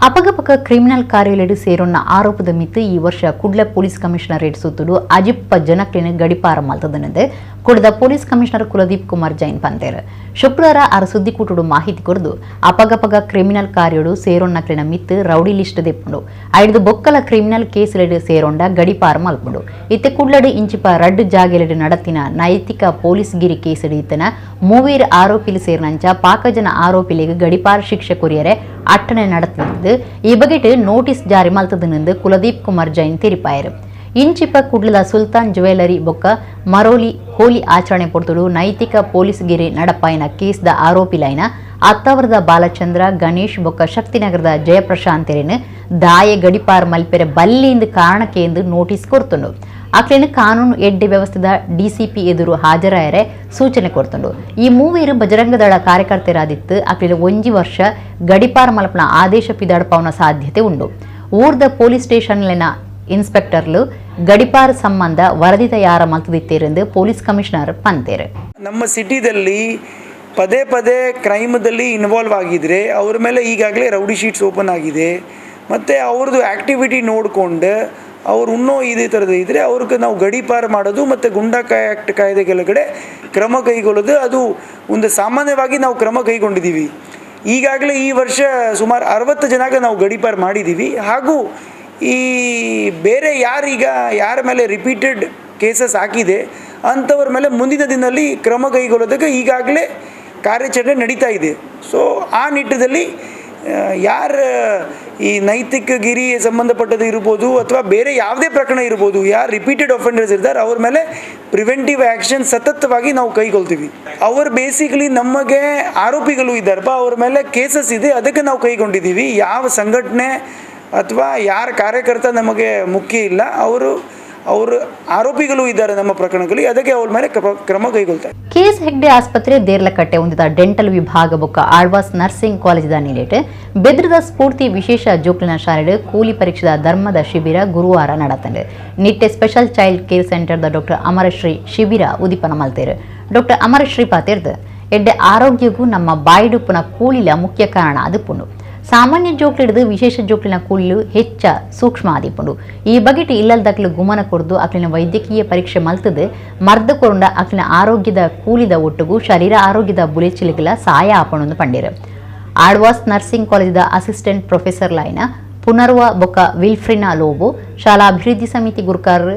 ಅಪಗಪಕ ಕ್ರಿಮಿನಲ್ ಕಾರ್ಯಲೆಡು ಸೇರೊನ್ನ ಆರೋಪದ ಮಿತ್ತು ಈ ವರ್ಷ ಕುಡ್ಲ ಪೊಲೀಸ್ ಕಮಿಷನರೇಟ್ ಸುತ್ತುಡು ಅಜಿಪ್ಪ ಜನಕ್ಲೆನ್ ಗಡಿಪಾರ ಮಲ್ತದನಂದು ಕುಡ್ದ ಪೊಲೀಸ್ ಕಮಿಷನರ್ ಕುಲದೀಪ್ ಕುಮಾರ್ ಜೈನ್ ಪಂತೇರು. ಶುಕ್ರವಾರ ಆರ್ ಸುದ್ದಿಕೂಟುಡು ಮಾಹಿತಿ ಕೊರ್ದು ಅಪಗಪಗ ಕ್ರಿಮಿನಲ್ ಕಾರ್ಯಡು ಸೇರೊನ್ನಕ್ಲೆನ ಮಿತ್ತು ರೌಡಿ ಲಿಸ್ಟ್ ದೆಪ್ಪುಂಡು. ಐದು ಬೊಕ್ಕಲ ಕ್ರಿಮಿನಲ್ ಕೇಸ್ಲೆಡು ಸೇರೊಂಡ ಗಡಿಪಾರ ಮಲ್ಪುಂಡು. ಇತ್ತೆ ಕುಡ್ಲಡು ಇಂಚಿಪ ರಡ್ಡು ಜಾಗೆಲೆಡು ನಡತಿನ ನೈತಿಕ ಪೊಲೀಸ್ ಗಿರಿ ಕೇಸಡು ಇತ್ತನ ಮೂವೇರು ಆರೋಪಿಲು ಸೇರಿನಂಚ ಪಾಕಜನ ಆರೋಪಿಲಿಗೆ ಗಡಿಪಾರ ಶಿಕ್ಷೆ ಕೊರಿಯರೆ ಅಟ್ಟಣೆ நடத்தினது. ಈ ಬಗೆಟ್ ನೋಟಿಸ್ ಜಾರಿ ಮಲ್ತದನೆಂದು ಕುಲದೀಪ್ ಕುಮಾರ್ ಜೈನ್ ತೆರಿಪಾಯರು. ಇಂಚಿಪ ಕುಡ್ಲದ ಸುಲ್ತಾನ್ ಜುವೆಲರಿ ಬೊಕ್ಕ ಮರೋಲಿ ಹೋಲಿ ಆಚರಣೆ ಪೊರ್ತುಡು ನೈತಿಕ ಪೊಲೀಸ್ ಗಿರಿ ನಡಪಾಯಿನ ಕೇಸ್ದ ಆರೋಪಿಲೈನ ಅತ್ತಾವರದ ಬಾಲಚಂದ್ರ ಗಣೇಶ್ ಬೊಕ್ಕ ಶಕ್ತಿನಗರದ ಜಯಪ್ರಶಾಂತರೇನು ದಾಯ ಗಡಿಪಾರ್ ಮಲ್ಪೆರೆ ಬಲ್ಲಿಂದ ಕಾರಣಕ್ಕೆ ಎಂದು ನೋಟಿಸ್ ಕೊರ್ತುಂಡು. ಅಕ್ಲೇನು ಕಾನೂನು ಎಡ್ಡೆ ವ್ಯವಸ್ಥೆದ ಡಿಸಿಪಿ ಎದುರು ಹಾಜರಾಯರೆ ಸೂಚನೆ ಕೊರ್ತುಂಡು. ಈ ಮೂವೇರು ಬಜರಂಗದಳ ಕಾರ್ಯಕರ್ತರಾದಿತ್ತು. ಅಕ್ಲೇನು ಒಂಜಿ ವರ್ಷ ಗಡಿಪಾರ್ ಮಲ್ಪನ ಆದೇಶ ಪಿದಾಡ್ಪಾವನ ಸಾಧ್ಯತೆ ಉಂಡು. ಊರ್ದ ಪೊಲೀಸ್ ಸ್ಟೇಷನ್ಲೆನ ಇನ್ಸ್ಪೆಕ್ಟರ್ಲು ಗಡಿಪಾರ್ ಸಂಬಂಧ ವರದಿ ತಯಾರ ಮಲ್ತದಿತ್ತೇರೆಂದು ಪೊಲೀಸ್ ಕಮಿಷನರ್ ಪಂತೇರು. ನಮ್ಮ ಸಿಟಿದಲ್ಲಿ ಪದೇ ಪದೇ ಕ್ರೈಮದಲ್ಲಿ ಇನ್ವಾಲ್ವ್ ಆಗಿದ್ದರೆ ಅವ್ರ ಮೇಲೆ ಈಗಾಗಲೇ ರೌಡಿ ಶೀಟ್ಸ್ ಓಪನ್ ಆಗಿದೆ. ಮತ್ತು ಅವ್ರದ್ದು ಆ್ಯಕ್ಟಿವಿಟಿ ನೋಡಿಕೊಂಡು ಅವ್ರು ಇನ್ನೂ ಇದೇ ಥರದ್ದು ಇದ್ದರೆ ಅವ್ರಿಗೆ ನಾವು ಗಡೀಪಾರು ಮಾಡೋದು ಮತ್ತು ಗುಂಡಾ ಆ್ಯಕ್ಟ್ ಕಾಯ್ದೆ ಕೆಳಗಡೆ ಕ್ರಮ ಕೈಗೊಳ್ಳೋದು, ಅದು ಒಂದು ಸಾಮಾನ್ಯವಾಗಿ ನಾವು ಕ್ರಮ ಕೈಗೊಂಡಿದ್ದೀವಿ. ಈಗಾಗಲೇ ಈ ವರ್ಷ ಸುಮಾರು 60 ಜನಕ್ಕೆ ನಾವು ಗಡೀಪಾರು ಮಾಡಿದ್ದೀವಿ. ಹಾಗೂ ಈ ಬೇರೆ ಯಾರೀಗ ಯಾರ ಮೇಲೆ ರಿಪೀಟೆಡ್ ಕೇಸಸ್ ಹಾಕಿದೆ ಅಂಥವ್ರ ಮೇಲೆ ಮುಂದಿನ ದಿನದಲ್ಲಿ ಕ್ರಮ ಕೈಗೊಳ್ಳೋದಕ್ಕೆ ಈಗಾಗಲೇ ಕಾರ್ಯಾಚರಣೆ ನಡೀತಾ ಇದೆ. ಸೊ ಆ ನಿಟ್ಟಿನಲ್ಲಿ ಯಾರು ಈ ನೈತಿಕ ಗಿರಿ ಸಂಬಂಧಪಟ್ಟದ್ದು ಇರ್ಬೋದು ಅಥವಾ ಬೇರೆ ಯಾವುದೇ ಪ್ರಕರಣ ಇರ್ಬೋದು, ಯಾರು ರಿಪೀಟೆಡ್ ಅಫೆಂಡರ್ಸ್ ಇರ್ತಾರೆ ಅವ್ರ ಮೇಲೆ ಪ್ರಿವೆಂಟಿವ್ ಆ್ಯಕ್ಷನ್ ಸತತವಾಗಿ ನಾವು ಕೈಗೊಳ್ತೀವಿ. ಅವರು ಬೇಸಿಕಲಿ ನಮಗೆ ಆರೋಪಿಗಳು ಇದ್ದಾರಪ್ಪ, ಅವ್ರ ಮೇಲೆ ಕೇಸಸ್ ಇದೆ, ಅದಕ್ಕೆ ನಾವು ಕೈಗೊಂಡಿದ್ದೀವಿ. ಯಾವ ಸಂಘಟನೆ ಅಥವಾ ಯಾರ ಕಾರ್ಯಕರ್ತ ನಮಗೆ ಮುಖ್ಯ ಇಲ್ಲ, ಅವರು ಅವರು ಆರೋಪಿಗಳು ಇದ್ದಾರೆ ನಮ್ಮ ಪ್ರಕರಣಗಳಲ್ಲಿ, ಅದಕ್ಕೆ ಅವ್ರ ಮೇಲೆ ಕ್ರಮ ಕೈಗೊಳ್ತಾರೆ. ಕೆಎಸ್ ಹೆಗ್ಡೆ ಆಸ್ಪತ್ರೆ ದೇರ್ಲಕಟ್ಟೆ ಹೊಂದಿದ ಡೆಂಟಲ್ ವಿಭಾಗ ಬೊಕ್ಕ ಆಳ್ವಾಸ್ ನರ್ಸಿಂಗ್ ಕಾಲೇಜಿದ ನಿಲೇಟ್ ಬೆದ್ರದ ಸ್ಫೂರ್ತಿ ವಿಶೇಷ ಜೋಕ್ಲಿನ ಶಾಲೆಡ್ ಕೂಲಿ ಪರೀಕ್ಷೆದ ಧರ್ಮದ ಶಿಬಿರ ಗುರುವಾರ ನಡತಂಡು. ನಿಟ್ಟೆ ಸ್ಪೆಷಲ್ ಚೈಲ್ಡ್ ಕೇರ್ ಸೆಂಟರ್ದ ಡಾಕ್ಟರ್ ಅಮರಶ್ರೀ ಶಿಬಿರ ಉದಿಪನ ಮಲ್ತೇರು. ಡಾಕ್ಟರ್ ಅಮರಶ್ರೀ ಪಾತೇರ್ದು ಎಡ್ಡೆ ಆರೋಗ್ಯಗೂ ನಮ್ಮ ಬಾಯಿಡುಪ್ಪುನ ಕೂಲಿಲ ಮುಖ್ಯ ಕಾರಣ ಅದು ಪುಂಡು. ಸಾಮಾನ್ಯ ಜೋಕ್ಲಿಡ್ದು ವಿಶೇಷ ಜೋಕ್ಲಿನ ಕೂಲಿಲು ಹೆಚ್ಚ ಸೂಕ್ಷ್ಮ ಆದಿಪುಂಡು. ಈ ಬಗೆಟ್ ಇಲ್ಲಲ್ದಕ್ಲು ಗುಮನ ಕೊರ್ದು ಅಕ್ಲಿನ ವೈದ್ಯಕೀಯ ಪರೀಕ್ಷೆ ಮಲ್ತದು ಮರ್ದ ಕೊರುಂಡ ಅಕ್ಲಿನ ಆರೋಗ್ಯದ ಕೂಲಿದ ಒಟ್ಟುಗು ಶರೀರ ಆರೋಗ್ಯದ ಬುಲೆಚಿಲಿಗೆಲ ಸಾಯ ಆಪಣೊಂದು ಪಂಡೇರು. ಆಳ್ವಾಸ್ ನರ್ಸಿಂಗ್ ಕಾಲೇಜಿದ ಅಸಿಸ್ಟೆಂಟ್ ಪ್ರೊಫೆಸರ್ ಲೈನ ಪುನರ್ವ ಬೊಕ್ಕ ವಿಲ್ಫ್ರಿನಾ ಲೋಬೋ, ಶಾಲಾ ಅಭಿವೃದ್ಧಿ ಸಮಿತಿ ಗುರುಕಾರ್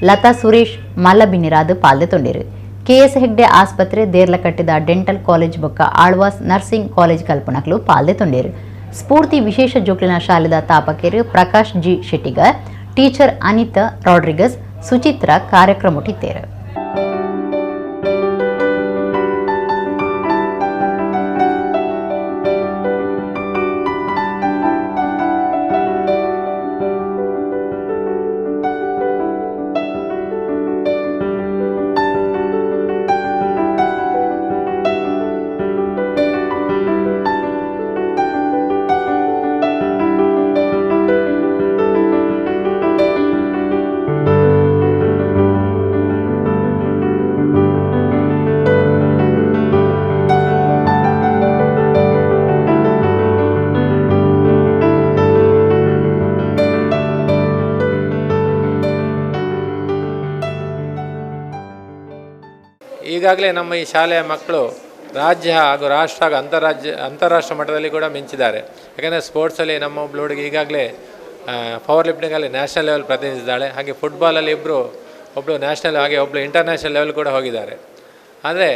ಲತಾ ಸುರೇಶ್ ಮಲ್ಲಬಿನ್ನಿರಾದ್ ಪಾಲ್ದೆ ತೊಂಡೇರು. ಕೆಎಸ್ ಹೆಗ್ಡೆ ಆಸ್ಪತ್ರೆ ದೇರ್ಲಕಟ್ಟೆದ ಡೆಂಟಲ್ ಕಾಲೇಜ್ ಬೊಕ್ಕ ಆಳ್ವಾಸ್ ನರ್ಸಿಂಗ್ ಕಾಲೇಜ್ ಕಲ್ಪನಕ್ಲು ಪಾಲ್ದೆ ತೊಂಡೇರು. ಸ್ಫೂರ್ತಿ ವಿಶೇಷ ಜೋಕ್ಲಿನ ಶಾಲೆದ ತಾಪಕೇರು ಪ್ರಕಾಶ್ ಜಿ ಶೆಟ್ಟಿಗರ್, ಟೀಚರ್ ಅನಿತಾ ರಾಡ್ರಿಗಸ್, ಸುಚಿತ್ರ ಕಾರ್ಯಕ್ರಮಟ್ಟಿತ್ತೇರು. ಈಗಾಗಲೇ ನಮ್ಮ ಈ ಶಾಲೆಯ ಮಕ್ಕಳು ರಾಜ್ಯ ಹಾಗೂ ರಾಷ್ಟ್ರ ಹಾಗೂ ಅಂತಾರಾಷ್ಟ್ರ ಮಟ್ಟದಲ್ಲಿ ಕೂಡ ಮಿಂಚಿದ್ದಾರೆ. ಯಾಕೆಂದರೆ ಸ್ಪೋರ್ಟ್ಸಲ್ಲಿ ನಮ್ಮ ಒಬ್ಬಳು ಹುಡುಗಿ ಈಗಾಗಲೇ ಪವರ್ ಲಿಫ್ಟಿಂಗಲ್ಲಿ ನ್ಯಾಷನಲ್ ಲೆವೆಲ್ ಪ್ರತಿನಿಧಿಸಿದ್ದಾಳೆ. ಹಾಗೆ ಫುಟ್ಬಾಲಲ್ಲಿ ಒಬ್ಬಳು ನ್ಯಾಷನಲ್ ಹಾಗೆ ಒಬ್ಬಳು ಇಂಟರ್ನ್ಯಾಷನಲ್ ಲೆವೆಲ್ ಕೂಡ ಹೋಗಿದ್ದಾರೆ. ಆದರೆ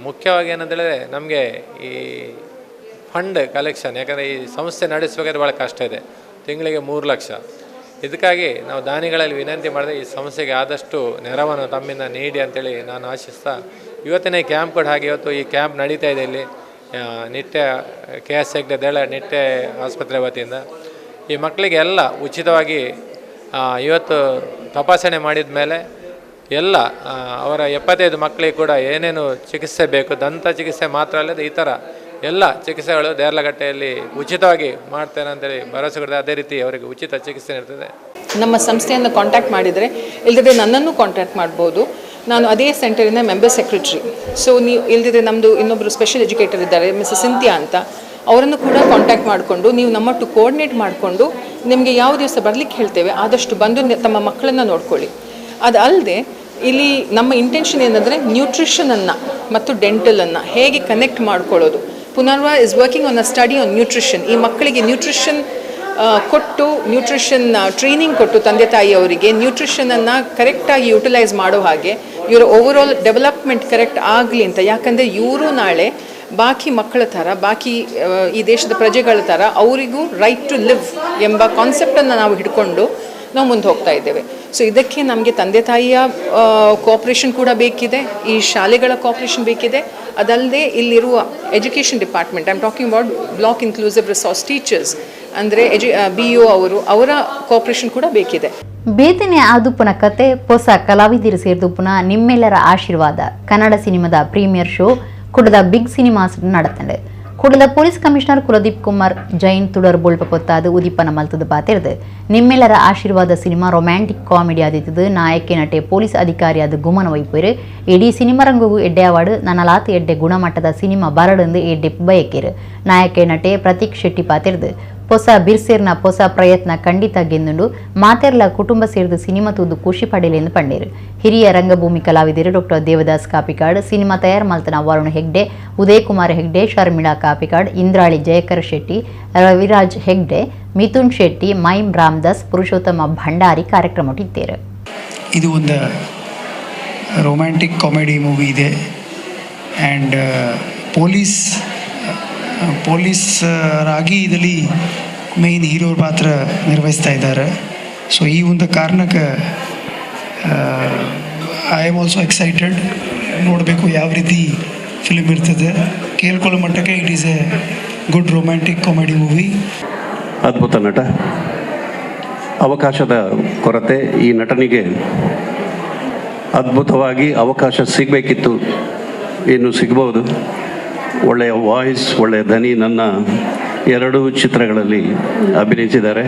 ಮುಖ್ಯವಾಗಿ ಏನಂತೇಳಿದರೆ ನಮಗೆ ಈ ಫಂಡ್ ಕಲೆಕ್ಷನ್, ಯಾಕಂದರೆ ಈ ಸಂಸ್ಥೆ ನಡೆಸಬೇಕಾದ್ರೆ ಭಾಳ ಕಷ್ಟ ಇದೆ, ತಿಂಗಳಿಗೆ 3 ಲಕ್ಷ. ಇದಕ್ಕಾಗಿ ನಾವು ದಾನಿಗಳಲ್ಲಿ ವಿನಂತಿ ಮಾಡಿದ್ರೆ ಈ ಸಂಸ್ಥೆಗೆ ಆದಷ್ಟು ನೆರವನ್ನು ತಮ್ಮಿಂದ ನೀಡಿ ಅಂತೇಳಿ ನಾನು ಆಶಿಸ್ತಾ ಇವತ್ತಿನ ಈ ಕ್ಯಾಂಪ್ ಕೂಡ ಹಾಗೆ ಇವತ್ತು ಈ ಕ್ಯಾಂಪ್ ನಡೀತಾ ಇದೆ ಇಲ್ಲಿ ನಿಟ್ಟೆ ಕೆ ಎಸ್ ಹೆಗ್ಡೆ ದೇಳ ನಿಟ್ಟೆ ಆಸ್ಪತ್ರೆ ವತಿಯಿಂದ. ಈ ಮಕ್ಕಳಿಗೆ ಎಲ್ಲ ಉಚಿತವಾಗಿ ಇವತ್ತು ತಪಾಸಣೆ ಮಾಡಿದ ಮೇಲೆ ಎಲ್ಲ ಅವರ 75 ಮಕ್ಕಳಿಗೆ ಕೂಡ ಏನೇನು ಚಿಕಿತ್ಸೆ ಬೇಕು, ದಂತ ಚಿಕಿತ್ಸೆ ಮಾತ್ರ ಅಲ್ಲದೆ ಈ ಥರ ಎಲ್ಲ ಚಿಕಿತ್ಸೆಗಳು ದೇರ್ಲಕಟ್ಟೆಯಲ್ಲಿ ಉಚಿತವಾಗಿ ಮಾಡ್ತೇನೆ ಅಂತೇಳಿ ಭರವಸೆ ಕೊಡ್ತಾರೆ. ಅದೇ ರೀತಿ ಅವರಿಗೆ ಉಚಿತ ಚಿಕಿತ್ಸೆ ನೀಡ್ತದೆ. ನಮ್ಮ ಸಂಸ್ಥೆಯನ್ನು ಕಾಂಟ್ಯಾಕ್ಟ್ ಮಾಡಿದರೆ, ಇಲ್ಲದಿದ್ದರೆ ನನ್ನನ್ನು ಕಾಂಟ್ಯಾಕ್ಟ್ ಮಾಡ್ಬೋದು. ನಾನು ಅದೇ ಸೆಂಟರಿನ member secretary. So ನೀವು ಇಲ್ಲದಿದ್ದರೆ ನಮ್ಮದು ಇನ್ನೊಬ್ಬರು ಸ್ಪೆಷಲ್ ಎಜುಕೇಟರ್ ಇದ್ದಾರೆ, ಮಿಸಸ್ ಸಿಂಥಿಯಾ ಅಂತ, ಅವರನ್ನು ಕೂಡ ಕಾಂಟ್ಯಾಕ್ಟ್ ಮಾಡಿಕೊಂಡು ನೀವು ನಮ್ಮೊಟ್ಟು ಕೋಆರ್ಡಿನೇಟ್ ಮಾಡಿಕೊಂಡು ನಿಮಗೆ ಯಾವ ದಿವಸ ಬರಲಿಕ್ಕೆ ಹೇಳ್ತೇವೆ ಆದಷ್ಟು ಬಂದು ತಮ್ಮ ಮಕ್ಕಳನ್ನು ನೋಡ್ಕೊಳ್ಳಿ. ಅದಲ್ಲದೆ ಇಲ್ಲಿ ನಮ್ಮ ಇಂಟೆನ್ಷನ್ ಏನಂದರೆ ನ್ಯೂಟ್ರಿಷನನ್ನು ಮತ್ತು ಡೆಂಟಲನ್ನು ಹೇಗೆ ಕನೆಕ್ಟ್ ಮಾಡ್ಕೊಳ್ಳೋದು. Punarva is working on a study on nutrition. ಈ ಮಕ್ಕಳಿಗೆ ನ್ಯೂಟ್ರಿಷನ್ ಕೊಟ್ಟು, ನ್ಯೂಟ್ರಿಷನ್ ಟ್ರೈನಿಂಗ್ ಕೊಟ್ಟು ತಂದೆ ತಾಯಿಯವರಿಗೆ ನ್ಯೂಟ್ರಿಷನನ್ನು ಕರೆಕ್ಟಾಗಿ ಯೂಟಿಲೈಸ್ ಮಾಡೋ ಹಾಗೆ ಇವರ overall development correct ಆಗಲಿ ಅಂತ. ಯಾಕಂದರೆ ಇವರು ನಾಳೆ ಬಾಕಿ ಮಕ್ಕಳ ಥರ, ಬಾಕಿ ಈ ದೇಶದ ಪ್ರಜೆಗಳ ಥರ ಅವರಿಗೂ right to live ಎಂಬ ಕಾನ್ಸೆಪ್ಟನ್ನು ನಾವು ಹಿಡ್ಕೊಂಡು ನಾವು ಮುಂದೆ ಹೋಗ್ತಾ ಇದ್ದೇವೆ. ಸೊ ಇದಕ್ಕೆ ನಮಗೆ ತಂದೆ ತಾಯಿಯ ಕೋಆಪ್ರೇಷನ್ ಕೂಡ ಬೇಕಿದೆ, ಈ ಶಾಲೆಗಳ ಕೋಆಪ್ರೇಷನ್ ಬೇಕಿದೆ. ಅದಲ್ಲದೆ ಇಲ್ಲಿರುವ education department, I am talking about block inclusive resource teachers, ಅಂದರೆ BEO ಅವರು, ಅವರ ಕೋಆಪ್ರೇಷನ್ ಕೂಡ ಬೇಕಿದೆ. ಬೇತನೆ ಆದುಪ್ಪನ ಕತೆ ಹೊಸ ಕಲಾವಿದರು ಸೇರಿದುಪ್ಪನ ನಿಮ್ಮೆಲ್ಲರ ಆಶೀರ್ವಾದ ಕನ್ನಡ ಸಿನಿಮಾದ ಪ್ರೀಮಿಯರ್ ಶೋ ಕುಡದ ಬಿಗ್ ಸಿನಿಮಾಸ್ நடத்தண்டு. ಕುಡದ ಪೊಲೀಸ್ ಕಮಿಷನರ್ ಕುಲದೀಪ್ ಕುಮಾರ್ ಜೈನ್ ತುಡರ್ ಬೊಳ್ಪ ಪೊತ್ತಾದು ಉದಿಪನ ಮಲ್ತದ ಪಾತಿರ್ದು. ನಿಮ್ಮೆಲ್ಲರ ಆಶೀರ್ವಾದ cinema romantic comedy ಆದಿತ್ತದು. ನಾಯಕಿ ನಟೆ ಪೊಲೀಸ್ ಅಧಿಕಾರಿಯಾದ ಗುಮನ ವೈಪೇರು. ಇಡೀ ಸಿನಿಮಾ ರಂಗಗೂ ಎಡ್ಡೆ ಅವಾರ್ಡ್ ನನ್ನಲಾತ್ ಎಡ್ಡೆ ಗುಣಮಟ್ಟದ ಸಿನಿಮಾ ಬರಡಂದು ಎಡ್ಡೆ ಬಯಕೇರು. ನಾಯಕಿ ನಟೆ ಪ್ರತೀಕ್ ಶೆಟ್ಟಿ ಪಾತಿರ್ದು ಹೊಸ ಬಿರ್ಸೇರ್ನ ಹೊಸ ಪ್ರಯತ್ನ ಖಂಡಿತ ಗೆಂದುಂಡು. ಮಾತೆರ್ಲ ಕುಟುಂಬ ಸೇರಿದು ಸಿನಿಮಾ ತೂದು ಖುಷಿ ಪಡೆಯಲಿ ಎಂದು ಪಂಡೇರು. ಹಿರಿಯ ರಂಗಭೂಮಿ ಕಲಾವಿದರು ಡಾಕ್ಟರ್ ದೇವದಾಸ್ ಕಾಪಿಕಾಡ್, ಸಿನಿಮಾ ತಯಾರು ಮಲ್ತನ ವರುಣ್ ಹೆಗ್ಡೆ, ಉದಯಕುಮಾರ್ ಹೆಗ್ಡೆ, ಶರ್ಮಿಳಾ ಕಾಪಿಕಾಡ್, ಇಂದ್ರಾಳಿ ಜಯಕರ್ ಶೆಟ್ಟಿ, ರವಿರಾಜ್ ಹೆಗ್ಡೆ, ಮಿಥುನ್ ಶೆಟ್ಟಿ, ಮೈಮ್ ರಾಮದಾಸ್, ಪುರುಷೋತ್ತಮ ಭಂಡಾರಿ ಕಾರ್ಯಕ್ರಮ ಇದ್ದೇರು. ಇದು ಒಂದು romantic comedy movie ಇದೆ. ಆ್ಯಂಡ್ ಪೊಲೀಸರಾಗಿ ಇದರಲ್ಲಿ ಮೇಯ್ನ್ ಹೀರೋ ಪಾತ್ರ ನಿರ್ವಹಿಸ್ತಾ ಇದ್ದಾರೆ. ಸೊ ಈ ಒಂದು ಕಾರಣಕ್ಕೆ I am also excited. ನೋಡಬೇಕು ಯಾವ ರೀತಿ ಫಿಲಿಮ್ ಇರ್ತದೆ. ಕೇಳ್ಕೊಳ್ಳೋ ಮಟ್ಟಕ್ಕೆ it is a good romantic comedy movie. ಅದ್ಭುತ ನಟ. ಅವಕಾಶದ ಕೊರತೆ ಈ ನಟನಿಗೆ. ಅದ್ಭುತವಾಗಿ ಅವಕಾಶ ಸಿಗಬೇಕಿತ್ತು, ಇನ್ನು ಸಿಗ್ಬೋದು. ಒಳ್ಳೆಯ ವಾಯ್ಸ್, ಒಳ್ಳೆಯ ದನಿ. ನನ್ನ 2 ಚಿತ್ರಗಳಲ್ಲಿ ಅಭಿನಯಿಸಿದ್ದಾರೆ.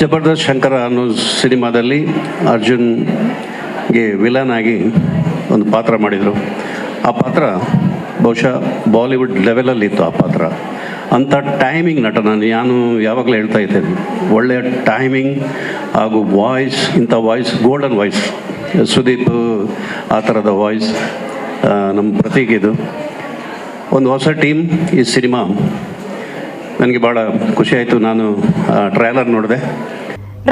ಜಬರ್ದಸ್ತ್ ಶಂಕರ ಅನ್ನೋ ಸಿನಿಮಾದಲ್ಲಿ ಅರ್ಜುನ್ಗೆ ವಿಲನ್ ಆಗಿ ಒಂದು ಪಾತ್ರ ಮಾಡಿದರು. ಆ ಪಾತ್ರ ಬಹುಶಃ ಬಾಲಿವುಡ್ ಲೆವೆಲಲ್ಲಿತ್ತು ಆ ಪಾತ್ರ. ಅಂಥ ಟೈಮಿಂಗ್ ನಟ. ನಾನು ಯಾವಾಗಲೂ ಹೇಳ್ತಾ ಇದ್ದೇನೆ, ಒಳ್ಳೆಯ ಟೈಮಿಂಗ್ ಹಾಗೂ ವಾಯ್ಸ್, ಇಂಥ voice, golden voice, Sudeep ಆ ಥರದ ವಾಯ್ಸ್ ನಮ್ಮ ಪ್ರತೀಕ್. ಇದು ಒಂದು ಹೊಸ ಟೀಮ್. ಈ ಸಿನಿಮಾ ನನಗೆ ಭಾಳ ಖುಷಿಯಾಯಿತು. ನಾನು ಟ್ರೈಲರ್ ನೋಡಿದೆ.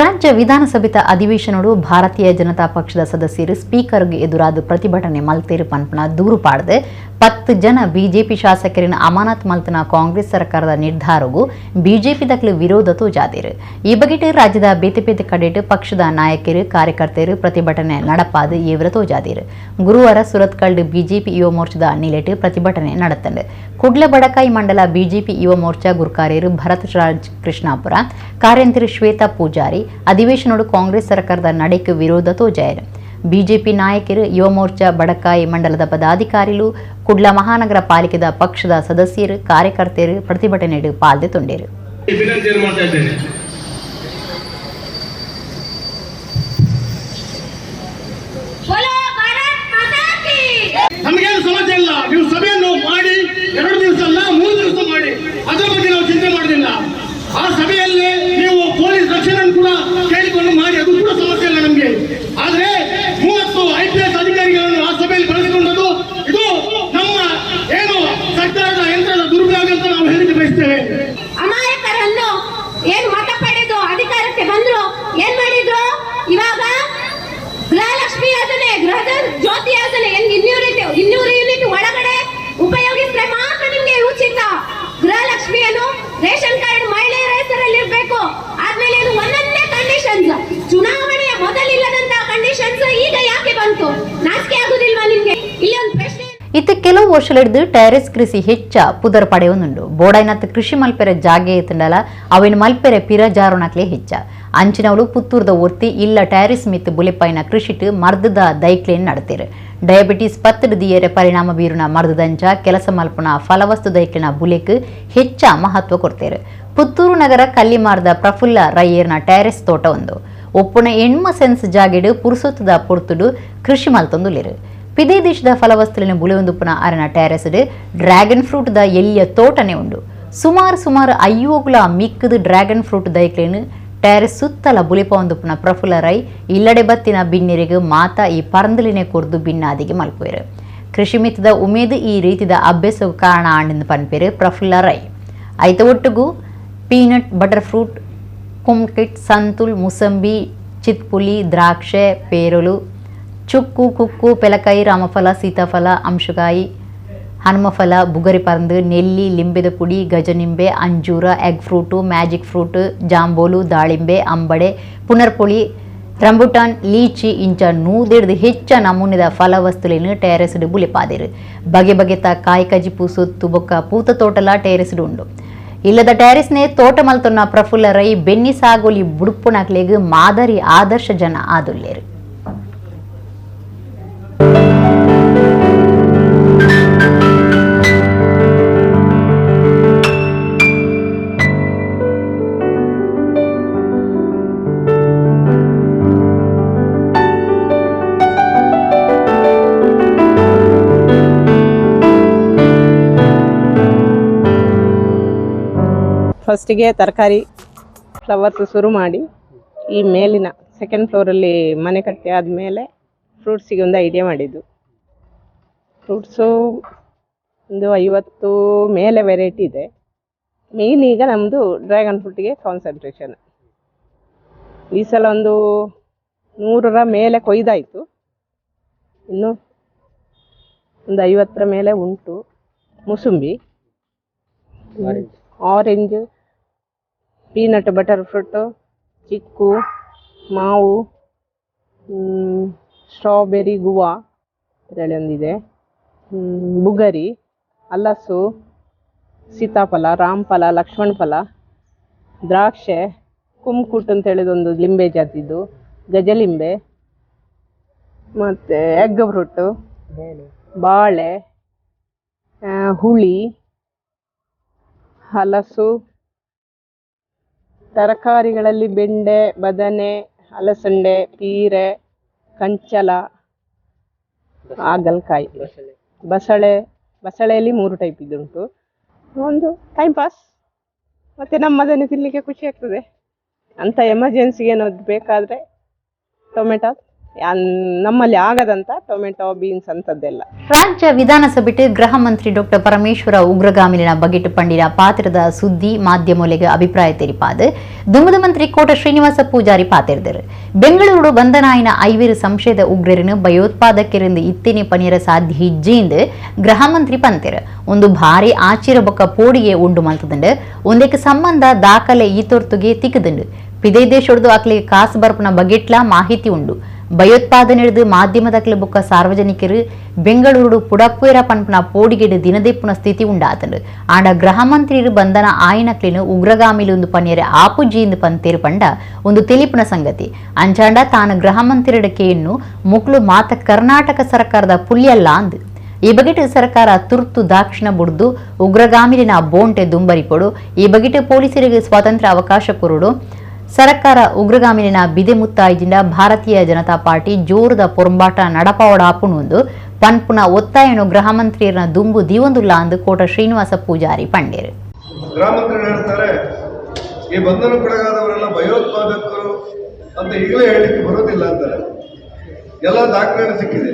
ರಾಜ್ಯ ವಿಧಾನಸಭೆತ ಅಧಿವೇಶನಡು ಭಾರತೀಯ ಜನತಾ ಪಕ್ಷದ ಸದಸ್ಯರು ಸ್ಪೀಕರ್ಗೆ ಎದುರಾದ ಪ್ರತಿಭಟನೆ ಮಲ್ತೇರು ಪನ್ಪನ ದೂರು ಪಾಡ್ದು 10 ಜನ ಬಿಜೆಪಿ ಶಾಸಕರಿನ ಅಮಾನತ್ ಮಲ್ತನ ಕಾಂಗ್ರೆಸ್ ಸರ್ಕಾರದ ನಿರ್ಧಾರಗೂ ಬಿಜೆಪಿ ದಕ್ಲು ವಿರೋಧ ತೋಜಾದಿರು. ಈ ಬಗೆಟ್ ರಾಜ್ಯದ ಬೇತೆ ಬೇತೆ ಕಡೆಟ್ ಪಕ್ಷದ ನಾಯಕರು ಕಾರ್ಯಕರ್ತರು ಪ್ರತಿಭಟನೆ நடப்பாது ಏವರ ತೋಜಾದಿರು. ಗುರುವಾರ ಸುರತ್ಕಲ್ಡ್ ಬಿಜೆಪಿ ಯುವ ಮೋರ್ಚಾದ ನಿಲೆಟ್ ಪ್ರತಿಭಟನೆ நடத்தண்டு. ಕುಡ್ಲ ಬಡಕಾಯಿ ಮಂಡಲ ಬಿಜೆಪಿ ಯುವ ಮೋರ್ಚಾ ಗುರ್ಕಾರ್ಯರು ಭರತ್ ರಾಜ್ ಕೃಷ್ಣಾಪುರ, ಕಾರ್ಯಂತರು ಶ್ವೇತಾ ಪೂಜಾರಿ ಅಧಿವೇಶನೋಡು ಕಾಂಗ್ರೆಸ್ ಸರ್ಕಾರದ ನಡೆಗೆ ವಿರೋಧ ತೋಜಾಯರು. ಬಿಜೆಪಿ ನಾಯಕರು ಯುವ ಮೋರ್ಚಾ ಬಡಕಾಯಿ ಮಂಡಲದ ಪದಾಧಿಕಾರಿಗಳು, ಕುಡ್ಲ ಮಹಾನಗರ ಪಾಲಿಕೆದ ಪಕ್ಷದ ಸದಸ್ಯರು, ಕಾರ್ಯಕರ್ತರು ಪ್ರತಿಭಟನೆ ಪಾಲ್ದೆ ತೊಂಡೇರು. ನಮಗೇನು ಸಮಸ್ಯೆ ಇಲ್ಲ. ನೀವು ಸಭೆಯನ್ನು ಮಾಡಿ, 2 ದಿವಸ ಅಲ್ಲ 3 ದಿವಸ ಮಾಡಿ, ಅದರ ಬಗ್ಗೆ ನಾವು ಚಿಂತೆ ಮಾಡೋದಿಲ್ಲ. ಆ ಸಭೆಯಲ್ಲಿ ನೀವು ಪೊಲೀಸ್ ರಕ್ಷಣೆ ಕೂಡ ಕೇಳಿಕೊಂಡು ಮಾಡಿ, ಅದು ಕೂಡ ಸಮಸ್ಯೆ ಇಲ್ಲ ನಮಗೆ. ಆದ್ರೆ ಯೋಜನೆ, ಗೃಹದ ಜ್ಯೋತಿ ಯೋಜನೆ 200 ಯೂನಿಟ್ ಒಳಗಡೆ ಉಪಯೋಗಿಸಿದ್ರೆ ಮಾತ್ರ ನಿಮ್ಗೆ ಉಚಿತ. ಗೃಹಲಕ್ಷ್ಮಿಯನ್ನು ರೇಷನ್ ಕಾರ್ಡ್ ಮಹಿಳೆಯರ ಹೆಸರಲ್ಲಿ ಇರಬೇಕು. ಆದ್ಮೇಲೆ ಇದು ಒಂದೊಂದೇ ಕಂಡೀಷನ್ಸ್, ಚುನಾವಣೆಯ ಮೊದಲಿಲ್ಲದಂತಹ ಕಂಡೀಷನ್ಸ್ ಈಗ ಯಾಕೆ ಬಂತು? ನಾಚಿಕೆ ಆಗುದಿಲ್ವಾ ನಿಮ್ಗೆ? ಇಲ್ಲಿ ಒಂದು ಪ್ರಶ್ನೆ. ಇತ್ತ ಕೆಲವು ವರ್ಷಗಳಿಡ್ದು ಟೆರೆಸ್ ಕೃಷಿ ಹೆಚ್ಚ ಪುದರ್ ಪಡೆಯೊಂದುಂಡು. ಬೋಡೈನತ್ ಕೃಷಿ ಮಲ್ಪೆರೆ ಜಾಗೆ ಇತ್ತಂಡಲ ಅವಿನ ಮಲ್ಪೆರೆ ಪಿರ ಜಾರುಣಕ್ಲೆ ಹೆಚ್ಚ. ಅಂಚಿನವಳು ಪುತ್ತೂರ್ದ ಒರ್ತಿ ಇಲ್ಲ ಟೆರೆಸ್ ಮಿತ್ ಬುಲೆಪಾಯಿನ ಕೃಷಿಟ್ ಮರ್ದದ ದೈಕ್ಲೇನ್ ನಡತೇರು. ಡಯಾಬಿಟಿಸ್ ಪತ್ತಡು ದಿಯರೆ ಪರಿಣಾಮ ಬೀರುನ ಮರ್ದದಂಚ ಕೆಲಸ ಮಲ್ಪುನ ಫಲವಸ್ತು ದೈಕ್ಲಿನ ಬುಲೆಕ್ ಹೆಚ್ಚ ಮಹತ್ವ ಕೊಡ್ತೇರು. ಪುತ್ತೂರು ನಗರ ಕಲ್ಲಿಮಾರ್ದ ಪ್ರಫುಲ್ಲ ರೈಯರ್ನ ಟೆರೆಸ್ ತೋಟ ಒಂದು ಒಪ್ಪುನ 8 ಸೆನ್ಸ್ ಜಾಗೆಡು ಪುರುಸೊತ್ತದ ಪೊರ್ತುಡು ಕೃಷಿ ಮಲ್ತೊಂದುಲೇರು. ಪಿದೇ ದೇಶದ ಫಲವಸ್ತುಲಿನ ಬುಲೆಯೊಂದುಪ್ಪುನ ಅರನ ಟೆರೆಸ್ಡ್ ಡ್ರ್ಯಾಗನ್ ಫ್ರೂಟ್ the ಎಲ್ಲಿಯ ತೋಟನೆ ಉಂಡು. ಸುಮಾರು ಸುಮಾರು 5 ಮಿಕ್ಕದು ಡ್ರ್ಯಾಗನ್ ಫ್ರೂಟ್ ದೈಕ್ಲೇನು ಟೆರೆಸ್ ಸುತ್ತಲ ಬುಲೆಪೊಂದುಪ್ಪುನ ಪ್ರಫುಲ್ಲ ರೈ ಇಲ್ಲಡೆ ಬತ್ತಿನ ಬಿನ್ನಿರಿಗೆ ಮಾತಾ ಈ ಪರಂದಲಿನೆ ಕೊರ್ದು ಬಿನ್ನಾದಿಗೆ ಮಲ್ಪುವೆರು. ಕೃಷಿ ಮಿತ್ತದ ಉಮೇದು ಈ ರೀತಿದ ಅಭ್ಯಾಸ ಕಾರಣ ಆಂಡಿಂದು ಪನ್ಪೇರು ಪ್ರಫುಲ್ಲ ರೈ. ಐತ ಒಟ್ಟುಗು peanut, butter fruit, ಕುಮ್ಕಿಟ್, ಸಂತುಲ್, ಮುಸಂಬಿ, ಚಿತ್ಪುಲಿ, ದ್ರಾಕ್ಷೆ, ಪೇರಲು, ಚುಕ್ಕು, ಕುಕ್ಕು, ಪೆಲಕಾಯಿ, ರಾಮಫಲ, ಸೀತಾಫಲ, ಅಂಶುಕಾಯಿ, ಹನುಮಫಲ, ಬುಗರಿ ಪರಂದು, ನೆಲ್ಲಿ, ಲಿಂಬೆದ ಪುಡಿ, ಗಜನಿಂಬೆ, ಅಂಜೂರ, egg fruit, magic fruit, ಜಾಂಬೋಲು, ದಾಳಿಂಬೆ, ಅಂಬಡೆ, ಪುನರ್ಪುಳಿ, ರಂಬುಟಾನ್, ಲೀಚಿ ಇಂಚ 100 ಹೆಚ್ಚ ನಮೂನೆದ ಫಲವಸ್ತುಲೇನು ಟೆರೆಸ್ಡ್ ಬುಲೆಪಾದೇರು. ಬಗೆ ಬಗೆತ ಕಾಯಿ ಕಜಿಪು, ಸೊತ್ತು, ಬೊಕ್ಕ ಪೂತ ತೋಟಲ ಟೆರೆಸ್ಡ್ ಉಂಡು. ಇಲ್ಲದ ಟೆರೆಸ್ನೇ ತೋಟ ಮಲ್ತೊನ್ನ ಪ್ರಫುಲ್ಲ ರೈ ಬೆನ್ನಿ ಸಾಗೋಲಿ ಬುಡುಪುನಕ್ಲೆಗ್ ಮಾದರಿ ಆದರ್ಶ ಜನ ಆದುಲ್ಲೇರು. ಫಸ್ಟಿಗೆ ತರಕಾರಿ ಫ್ಲವರ್ಸ್ ಶುರು ಮಾಡಿ ಈ ಮೇಲಿನ ಸೆಕೆಂಡ್ ಫ್ಲೋರಲ್ಲಿ ಮನೆ ಕಟ್ಟಿ ಆದಮೇಲೆ ಫ್ರೂಟ್ಸಿಗೆ ಒಂದು ಐಡಿಯಾ ಮಾಡಿದ್ದು. ಫ್ರೂಟ್ಸು ಒಂದು 50 ಮೇಲೆ ವೆರೈಟಿ ಇದೆ. ಮೇಯ್ನ್ ಈಗ ನಮ್ಮದು ಡ್ರ್ಯಾಗನ್ ಫ್ರೂಟಿಗೆ ಕಾನ್ಸಂಟ್ರೇಷನ್. ಈ ಸಲ ಒಂದು 100ರ ಮೇಲೆ ಕೊಯ್ದಾಯಿತು, ಇನ್ನು ಒಂದು 50ರ ಮೇಲೆ ಉಂಟು. Mosambi, orange, peanut butter fruit, Chikku, ಮಾವು, ಸ್ಟ್ರಾಬೆರಿ, ಗುವಾ ಇದರಲ್ಲಿ ಒಂದಿದೆ, ಬುಗರಿ, ಹಲಸು, ಸೀತಾಫಲ, ರಾಮಫಲ, ಲಕ್ಷ್ಮಣ ಫಲ, ದ್ರಾಕ್ಷೆ, ಕುಮ್ಕುಟ್ ಅಂತ ಹೇಳಿದೊಂದು ಲಿಂಬೆ ಜಾತಿದ್ದು, ಗಜಲಿಂಬೆ, ಮತ್ತು ಎಗ್ ಫ್ರೂಟು, ಬಾಳೆ, ಹುಳಿ, ಹಲಸು. ತರಕಾರಿಗಳಲ್ಲಿ ಬೆಂಡೆ, ಬದನೆ, ಅಲಸಂಡೆ, ಪೀರೆ, ಕಂಚಲ, ಹಾಗಲಕಾಯಿ, ಬಸಳೆ. ಬಸಳೆಯಲ್ಲಿ 3 ಟೈಪ್ ಇದುಂಟು. ಒಂದು ಟೈಮ್ ಪಾಸ್, ಮತ್ತು ನಮ್ಮದನ್ನೇ ತಿನ್ನಲಿಕ್ಕೆ ಖುಷಿ ಆಗ್ತದೆ. ಅಂಥ ಎಮರ್ಜೆನ್ಸಿಗೆ ಏನಾದ್ರು ಬೇಕಾದರೆ ಟೊಮೆಟೊ, ನಮ್ಮಲ್ಲಿ ಆಗದಂತ ಟೊಮೆಟೊ, ಬೀನ್ಸ್ ಅಂತದ್ದೆಲ್ಲ. ರಾಜ್ಯ ವಿಧಾನಸಭೆಟ್ ಗೃಹ ಮಂತ್ರಿ ಡಾಕ್ಟರ್ ಪರಮೇಶ್ವರ ಉಗ್ರಗಾಮಿನ ಬಗೆಟ್ ಪಂಡಿನ ಪಾತ್ರದ ಸುದ್ದಿ ಮಾಧ್ಯಮೊಲೆಗೆ ಅಭಿಪ್ರಾಯ ತೆರಿಪಾದ ದುಮದ ಮಂತ್ರಿ ಕೋಟ ಶ್ರೀನಿವಾಸ ಪೂಜಾರಿ ಪಾತಿರ್ದರು. ಬೆಂಗಳೂರು ಬಂಧನಾಯಿನ 5 ಸಂಶಯದ ಉಗ್ರರನ್ನು ಭಯೋತ್ಪಾದಕರಿಂದ ಇತ್ತೇನೆ ಪನಿಯರ ಸಾಧ್ಯ ಇಜ್ಜೆಂದು ಗೃಹ ಮಂತ್ರಿ ಪಂತೆರು. ಒಂದು ಭಾರಿ ಆಚಿರ ಬೊಕ್ಕ ಪೋಡಿಗೆ ಉಂಡು ಮಲ್ತದಂಡು. ಒಂದಕ್ಕೆ ಸಂಬಂಧ ದಾಖಲೆ ಈ ತೊರ್ತುಗೆ ತಿಕ್ಕದಂಡು. ಪಿದೇ ದೇಶೊಡ್ದು ಅಕ್ಲಿಗೆ ಕಾಸು ಬರ್ಪುನ ಬಗೆಟ್ಲಾ ಮಾಹಿತಿ ಉಂಡು. ಭಯೋತ್ಪಾದನೆ ಹಿಡಿದು ಮಾಧ್ಯಮದಕ್ಲೆ ಬೊಕ್ಕ ಸಾರ್ವಜನಿಕರು ಬೆಂಗಳೂರು ಪುಡಪ್ಪೇರ ಪನ್ಪುನ ಪೋಡಿಗೆಡು ದಿನದೆಪ್ಪುನ ಸ್ಥಿತಿ ಉಂಡಾತಂಡು. ಆಂಡ ಗೃಹ ಮಂತ್ರಿರು ಬಂಧನ ಆಯನಕ್ಲಿನ ಉಗ್ರಗಾಮಿಲು ಒಂದು ಪನ್ಯರೆ ಆಪುಜಿಂದು ಪಂತೇರು ಪಂಡ ಒಂದು ತಿಳಿಪುನ ಸಂಗತಿ. ಅಂಚಾಂಡ ತಾನು ಗೃಹ ಮಂತ್ರಿಯಡಕೆಯನ್ನು ಮುಕ್ಲು ಮಾತ ಕರ್ನಾಟಕ ಸರ್ಕಾರದ ಪುಲ್ಯಲ್ಲ ಅಂದು. ಈ ಬಗೆಟ್ ಸರ್ಕಾರ ತುರ್ತು ದಾಕ್ಷಿಣ ಬುಡ್ದು ಉಗ್ರಗಾಮಿಲಿನ ಬೋಂಟೆ ದುಂಬರಿಕೊಡು. ಈ ಬಗೆಟ್ ಪೊಲೀಸರಿಗೆ ಸ್ವಾತಂತ್ರ್ಯ ಅವಕಾಶ ಕೊರಡು. ಸರ್ಕಾರ ಉಗ್ರಗಾಮಿನ ಬಿದೆ ಮುತ್ತಾಯಿಜಿಂದ ಭಾರತೀಯ ಜನತಾ ಪಾರ್ಟಿ ಜೋರದ ಪೊರಂಬಾಟ ನಡಪಾವಡಾಪುಣುಂದು ಪನ್ಪುನ ಒತ್ತಾಯನು ಗೃಹ ಮಂತ್ರಿಯರ ದುಂಬು ದೀವೊಂದುಲ್ಲ ಅಂದು ಕೋಟ ಶ್ರೀನಿವಾಸ ಪೂಜಾರಿ ಪಂಡೇರು. ಗೃಹ ಮಂತ್ರಿ ಹೇಳ್ತಾರೆ, ಈ ಬಂಧನಕ್ಕೊಳಗಾದವರೆಲ್ಲ ಭಯೋತ್ಪಾದಕರು ಅಂತ ಈಗಲೇ ಹೇಳಲಿಕ್ಕೆ ಬರೋದಿಲ್ಲ ಅಂತಾರೆ. ಎಲ್ಲ ದಾಖಲೆ ಸಿಕ್ಕಿದೆ.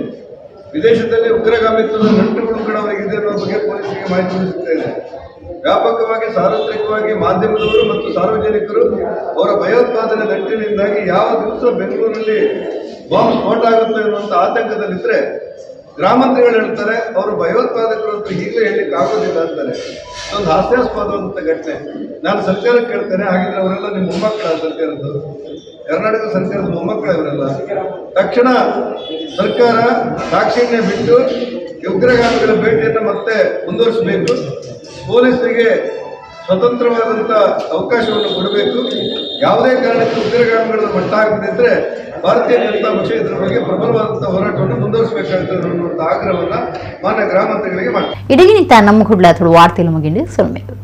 ವಿದೇಶದಲ್ಲಿ ಉಗ್ರಗಾಮಿತ್ವದ ನಂಟುಗಳು ಕೂಡ ಅವರಿಗಿದೆ ಅನ್ನೋ ಬಗ್ಗೆ ಪೊಲೀಸರಿಗೆ ಮಾಹಿತಿ ಸಿಗ್ತಾ ಇದೆ. ವ್ಯಾಪಕವಾಗಿ ಸಾರ್ವತ್ರಿಕವಾಗಿ ಮಾಧ್ಯಮದವರು ಮತ್ತು ಸಾರ್ವಜನಿಕರು ಅವರ ಭಯೋತ್ಪಾದನೆ ನಂಟಿನಿಂದಾಗಿ ಯಾವ ದಿವಸ ಬೆಂಗಳೂರಲ್ಲಿ ಬಾಂಬ್ ಸ್ಫೋಟ ಆಗುತ್ತೆ ಅನ್ನುವಂಥ ಆತಂಕದಲ್ಲಿದ್ದರೆ, ಗೃಹಮಂತ್ರಿಗಳು ಹೇಳ್ತಾರೆ, ಅವರು ಭಯೋತ್ಪಾದಕರು ಅಂತ ಈಗಲೇ ಹೇಳಲಿಕ್ಕೆ ಆಗೋದಿಲ್ಲ ಅಂತಾರೆ. ಒಂದು ಹಾಸ್ಯಾಸ್ಪದವಾದಂಥ ಘಟನೆ. ನಾನು ಸರ್ಕಾರಕ್ಕೆ ಕೇಳ್ತೇನೆ, ಹಾಗಿದ್ರೆ ಅವರೆಲ್ಲ ನಿಮ್ಮ ಮೊಮ್ಮಕ್ಕಳ? ಸರ್ಕಾರದ್ದು, ಕರ್ನಾಟಕ ಸರ್ಕಾರದ ಮೊಮ್ಮಕ್ಕಳ ಇವರೆಲ್ಲ? ತಕ್ಷಣ ಸರ್ಕಾರ ದಾಕ್ಷಿಣ್ಯ ಬಿಟ್ಟು ಉಗ್ರಗಾಮಿಗಳ ಬೇಟೆಯನ್ನು ಮತ್ತೆ ಮುಂದುವರಿಸಬೇಕು. ಪೊಲೀಸರಿಗೆ ಸ್ವತಂತ್ರವಾದಂಥ ಅವಕಾಶವನ್ನು ಕೊಡಬೇಕು. ಯಾವುದೇ ಕಾರಣಕ್ಕೂ ಉಗ್ರಗಾಮಿಗಳನ್ನು ಮಟ್ಟ ಹಾಕದಿದ್ದರೆ ಭಾರತೀಯ ಜನತಾ ಪಕ್ಷ ಇದರ ಬಗ್ಗೆ ಪ್ರಬಲವಾದಂಥ ಹೋರಾಟವನ್ನು ಮುಂದುವರಿಸಬೇಕಾಗ್ತದೆ ಅನ್ನುವಂಥ ಆಗ್ರಹವನ್ನು ಮಾನ್ಯ ಗೃಹಮಂತ್ರಿಗಳಿಗೆ ಮಾಡ್ತಾರೆ. ಇಡಗಿನಿಂದ ನಮ್ಮ ಕುಡ್ಲ ತುಳು ವಾರ್ತೆಲು ಮುಗಿಂಡು ಸೊಲ್ಮೆಲು.